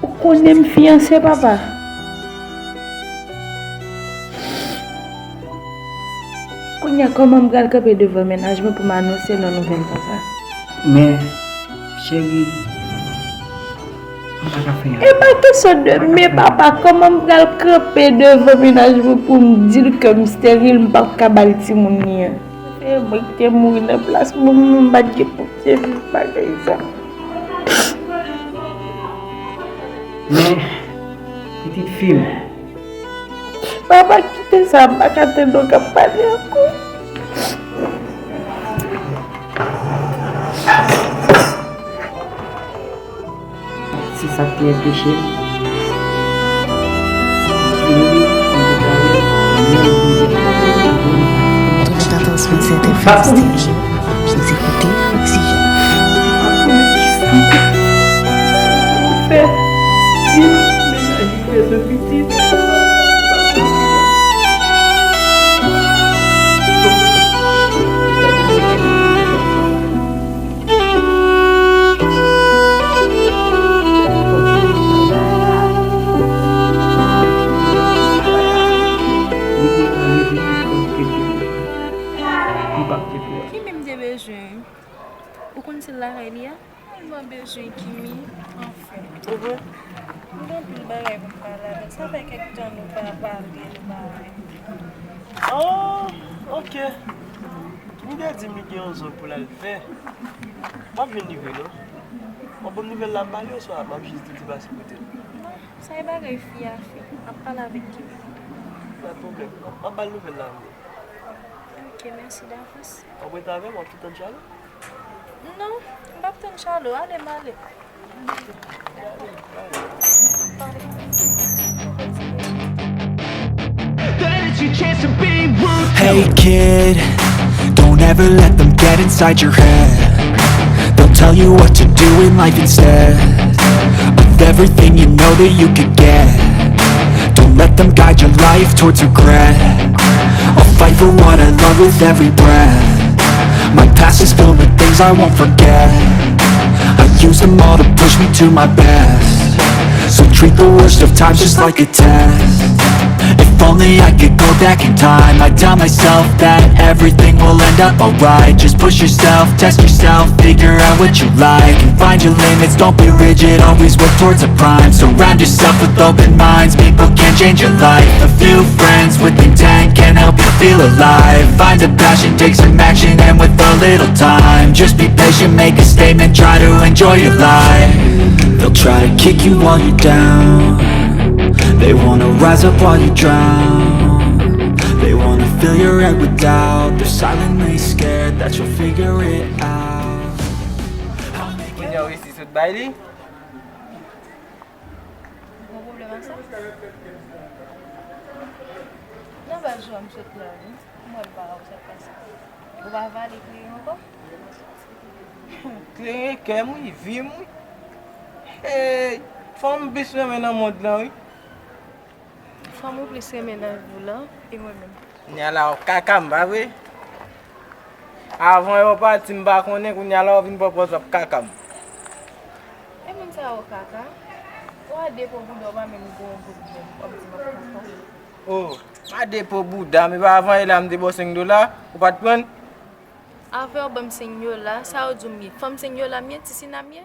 Ou konnen m fiyanse, papa. Kounye a, kòman m pral kanpe devan mennaj mwen pou m anonse l yon nouvèl konsa? Men, cheri, m pa ka fè anyen. E pa kesyon de men, papa, kòman m pral kanpe devan mennaj mwen pou m di l ke m steril, m p ap ka ba l timoun li an? Se mwen ki te mouri nan plas mwen, mwen m pa t gen pou m te viv bagay sa. Men, pitit fi m. Papa, kite sa, m pa ka tande w k ap pale ankò. Se sa k te anpeche m. Tout attention, c'est F M Station. Vous écoutez Oxygène. Ki menm te bezwen? Ou konn se l lakay li a? Tèlman bezwen Kimi, anfen. Mhm. M gen anpil bagay pou m pale avè l. Sa fè kèk tan nou pa pale, nou pa wè. Oh, ok. Kimi te di m li gen yon zòn pou l al fè. M ap jwenn li vre, non? W ap ban m nouvèl la, m ba li oswa m ap jis di l te pase kote l? Non, sa e bagay fi a fè. M ap pale avèk Kimi. Pa de pwoblèm. M ap ba l nouvèl la, vre. Ok, mèsi davans. W ap rete avè m, w ap tou tann Chalo? Non, m p ap tann Chalo. Ale, m ale. Hey kid, don't ever let them get inside your head. They'll tell you what to do in life instead of everything you know that you could get. Don't let them guide your life towards regret. I'll fight for what I love with every breath. My past is filled with things I won't forget. I use them all to push me to my best. So treat the worst of times just like a test. If only I could go back in time, I'd tell myself that everything will end up alright. Just push yourself, test yourself, figure out what you like, and find your limits, don't be rigid, always work towards a prime. Surround yourself with open minds, people can change your life. A few friends with intent can help you feel alive. Find a passion, take some action, and with a little time, just be patient, make a statement, try to enjoy your life. They'll try to kick you while you're down. They wanna rise up while you drown. They wanna fill your head with doubt. They're silently scared that you'll figure it out. Kounye a w resi sot bay li. Ou gen pwoblèm ak sa? Nan baz jou a m sot la wi. M wè m pa wè sa k pase. Ou pa vale kleren ankò? Kleren kè m wi, vi m wi. Hey, fanm m plis renmen nan mond lan wi. Fanm ou plis renmen nan vi w lan e mwen menm. Kounye a la w kaka m, pa vre? Avan yo pati m pa konnen, kounye a la w vin pran pòz w ap kaka m. E moun sa yo kaka? Ou a de po bouda w pa menm gon goud menm w ap di m ap kaka. Oh, m a de po bouda m, epa avan yè la m te ba w senk dola, ou pa t pran? Avan yo ban m senk dola, sa yo di w m ye? Fanm senk dola m ye, ti sina m ye?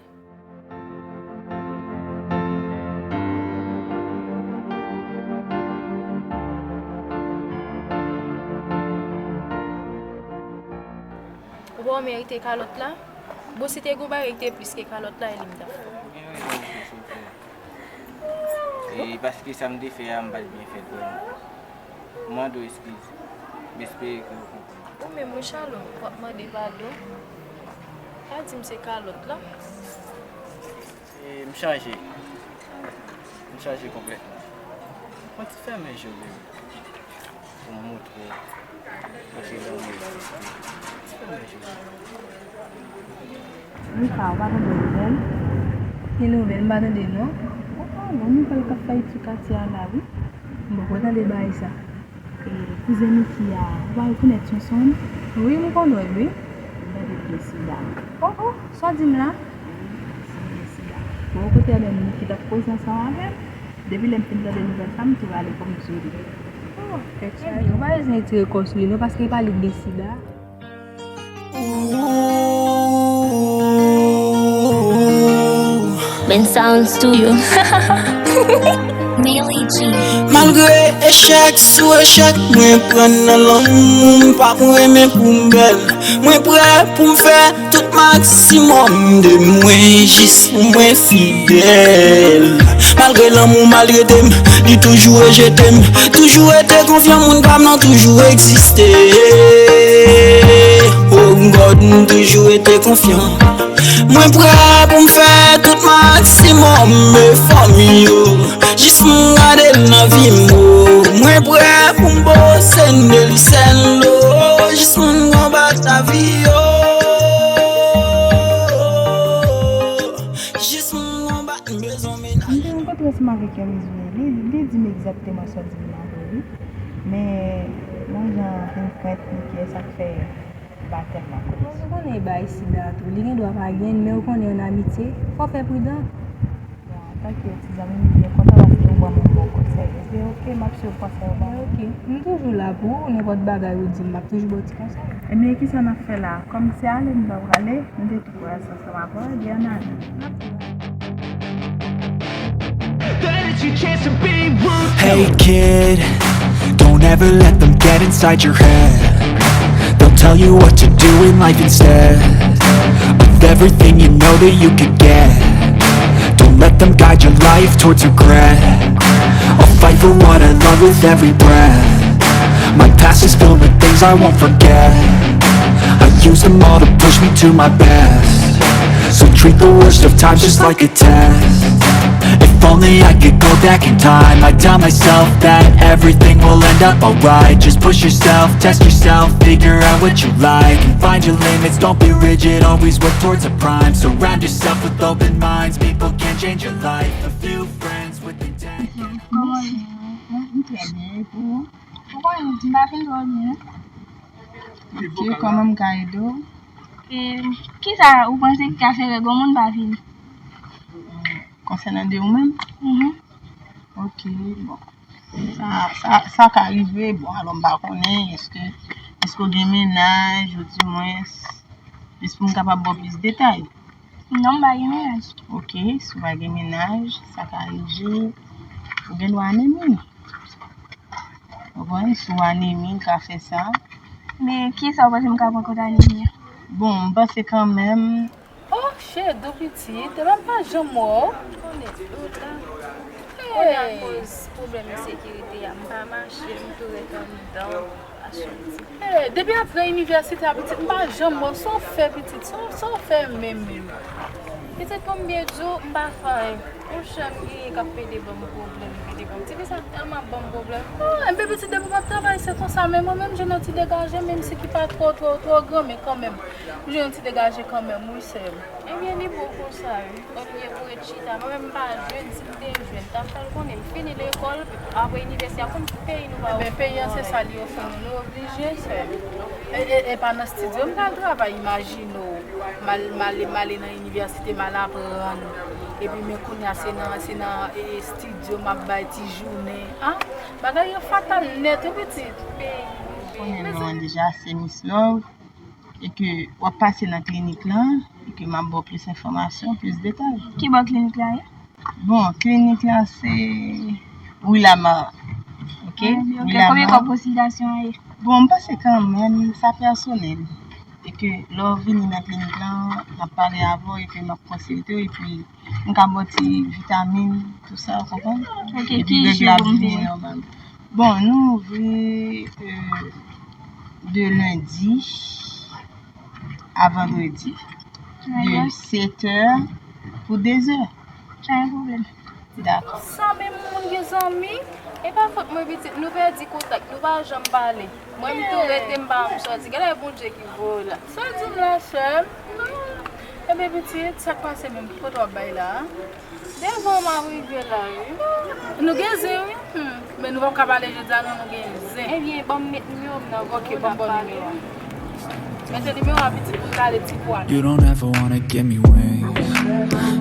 Ou pa w merite kalòt la? Bon, si te gon bagay ki te plis ke kalòt la, e li m t ap fè. Ou gen rezon pou sa w fè. E paske sa m te fè a, m pa t byen fè l vrèman. M mande w eskiz. M espere ke w konprann. Ou menm wi, Shalom, w ap mande padon. Pa di m se kalòt la. E m chanje. M chanje konplètman. Mwen ti fèmen je w pou m montre w. Paske lanmou egziste. Ti fèmen je w. Mika, ou pa tande nouvèl? Ki nouvèl? M pa tande non. Oh, oh, gon nouvèl k ap fèt sou katye a la wi. M poko tande bagay sa. E, kouzen Miki a, ou pa rekonèt Sonson? Wi, m konn wè l, wi. Li mande l gen sida. Oh, oh, sa w di m la? Wi, li gen sida. Bon, kote a menm Miki t ap koze ansanm avè m. Depi lè m fin tande nouvèl sa, m tou rale kò m sou li. Oh, tèt chaje. Ebyen, ou pa bezwen retire kò w sou li non, paske e pa li k gen sida. Ben Sound Studio. Melly G. Malgre echèk sou echèk, mwen pran nan lanmou, m pa mwen men pou m bèl. Mwen prè pou m fè tout maksimòm de mwen jis pou mwen fidèl. Malgre lanmou maltrete m, li toujou rejete m. Toujou rete konfyan, moun pa m nan toujou egziste. Oh God, m toujou rete konfyan. Mwen prè pou m fè tout maksimòm efò m yo. Jis pou m gade l nan vi m, oh. Mwen prè pou m bose n de li sèl, oh. Jis pou n konbat lavi, oh. Jis pou m konbat, m bezwen menaj. M te rankontre ansanm avèk yon mizouye. Li, li di m egzakteman sa w di m la vre wi. Men, yon jan vin frèt li ke sa k fè m pa tèlman konnen. Bon, nou konnen e bagay sida a tou. Li gen dwa pa gen l, men ou konnen an amitye, fò w fè pridan. Bon, antanke ti zanmi m, m byen kontan paske ou ban m yon bon konsèy. Ebyen, oke, m ap swiv konsèy ou ban mwen. Ebyen, oke. M toujou la pou ou, nenpòt bagay ou di m, m ap toujou ba w ti konsèy. Ebyen, kisa n ap fè la a? Kòm se ale m ta prale, nou te tou prale ansanm avè w, ebyen, ann ale. N ap tou ale. Hey kid, don't ever let them get inside your head. They'll tell you what to do in life instead of everything you know that you could get. Don't let them guide your life towards regret. I'll fight for what I love with every breath. My past is filled with things I won't forget. I use them all to push me to my best. So treat the worst of times just like a test. If only I could go back in time, I'd tell myself that everything will end up alright. Just push yourself, test yourself, figure out what you like, and find your limits. Don't be rigid, always work towards a prime. Surround yourself with open minds, people can change your life. A few friends with intent. Kòman w ye? M trè byen, e pou ou? Ou konnen m pa fin twò byen. Ok, kòman m ka ede w? E kisa ou panse ki ka fè règ yon moun pa vini? Konsènan de ou menm? Mhm. Ok, bon. Sa, sa, sa ka rive, bon, alò m pa konnen, èske, èske w gen mennaj, ou di mwens, jis pou m kapab ba w plis detay. Non, m pa gen mennaj. Ok, si w pa gen mennaj, sa ka rive, ou gen dwa anemi. Ou konprann? Si w anemi, l ka fè sa. Men kisa w panse m ka pran kont anemi an? Bon, m panse kanmenm. Oh, Chedou pitit, epi m pa janm wè w. Konnen tout la. Kounye a akoz pwoblèm ensekirite a, m pa mache, m tou ret anndan, aswè m di. Hey, depi apre inivèsite a, pitit, m pa janm wè w. Sa w fè, pitit? Sa w, sa w fè menm, menm? Pitit, pou m byen di w, m pa fè anyen. Yon chè m genyen k ap pede ban m pwoblèm, pede ban m. Tifi sa tèlman ap ban m pwoblèm. Ah, enben pitit, depi m ap travay, se konsa, men mwen menm, jwenn yon ti degaje, menm si ki pa twò, twò, twò gran, men kanmenm, m jwenn yon ti degaje kanmenm, wi, sè m. Ebyen, li bon konsa, wi. Olye pou ret chita, mwen menm m pa jwenn, si m te jwenn, m t ap fè l konnen m fini lekòl, apre inivèsite a, konn peyi nou pa ofri nou anyen. Enben, peyi an se sa li ofri nou, nou oblije, sè m. E, e, e pa nan estidyo m pral travay, imajine w. M al, m ale, m ale nan inivèsite, m al aprann. Epi men kounye a, se nan, se nan, e, estidyo m ap bay ti jounen. Ah, bagay yo fatal nèt, wi, pitit. Ou konnen non an deja, se Miss Love. E ke w ap pase nan klinik lan, e ke m ap ba w plis enfòmasyon, plis detay. Ki bò klinik la ye? Bon, klinik la se Rue Lamarre. Ok? Ah, ok. Rue Lamarre. Konbyen kòb konsiltasyon an ye? Bon, m panse kanmenm, sa pèsonèl. E ke lè w vini nan klinik lan, m ap pale avè w e ke m ap konsilte w, epi m ka ba w ti vitamin, tou sa, w konprann? Ok, epi ki jou pou m vini? Bon, nou ouvri, euh, de lendi a vandredi, de sèt è pou de zè. Pa gen pwoblèm. Dakò. Sa menm moun gen zanmi, e pa fòt mwen pitit, nou pèdi kontak, nou pa janm pale. Mwen m tou rete, m pa janm sòti. Genlè Bondye ki voye w la. Sa w di m la, sè m? Non. Enben pitit, sa k pase menm? Ki kote w ap bay la a? Devan m ap rive la, wi. Nou gen zen, wi. Hmm. Men nou p ap ka pale jodi a, non, nou gen zen. Ebyen, ban m met nimewo m nan. Ok, ban m ba w nimewo a. Mete nimewo a, pitit, pou n rale ti pwa. You don't ever wanna give me wings.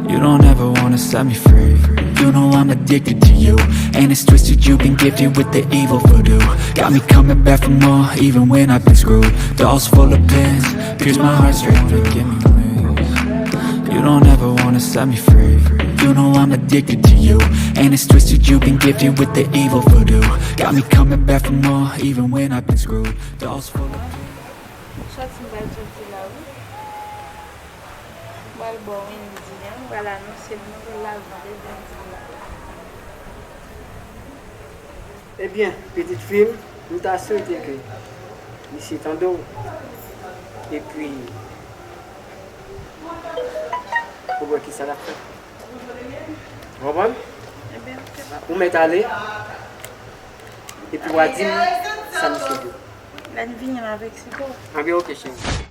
You don't ever wanna set me free. You know I'm addicted to you. And it's twisted, you've been gifted with the evil voodoo. Got me coming back for more, even when I've been screwed. Dolls full of pins, pierce my heart straight through. Give me wings. You don't ever wanna set me free. You know I'm addicted to you. And it's twisted, you've been gifted with the evil voodoo. Got me coming back for more, even when I've been screwed. Dolls full of. Sòti m pral sòti la, wi. M pral ba w Wendy a, m pral anonse l nouvèl lajan de Wendy la. Ebyen, pitit fi m, m ta swete ke misye tande w. Epi, pou wè kisa l ap fè. Ou konprann? Ebyen, ok, papa. Ou mèt ale. Epi w a di m sa misye di w. Lè n vini, m ap eksplike w. Anben, ok, cheri.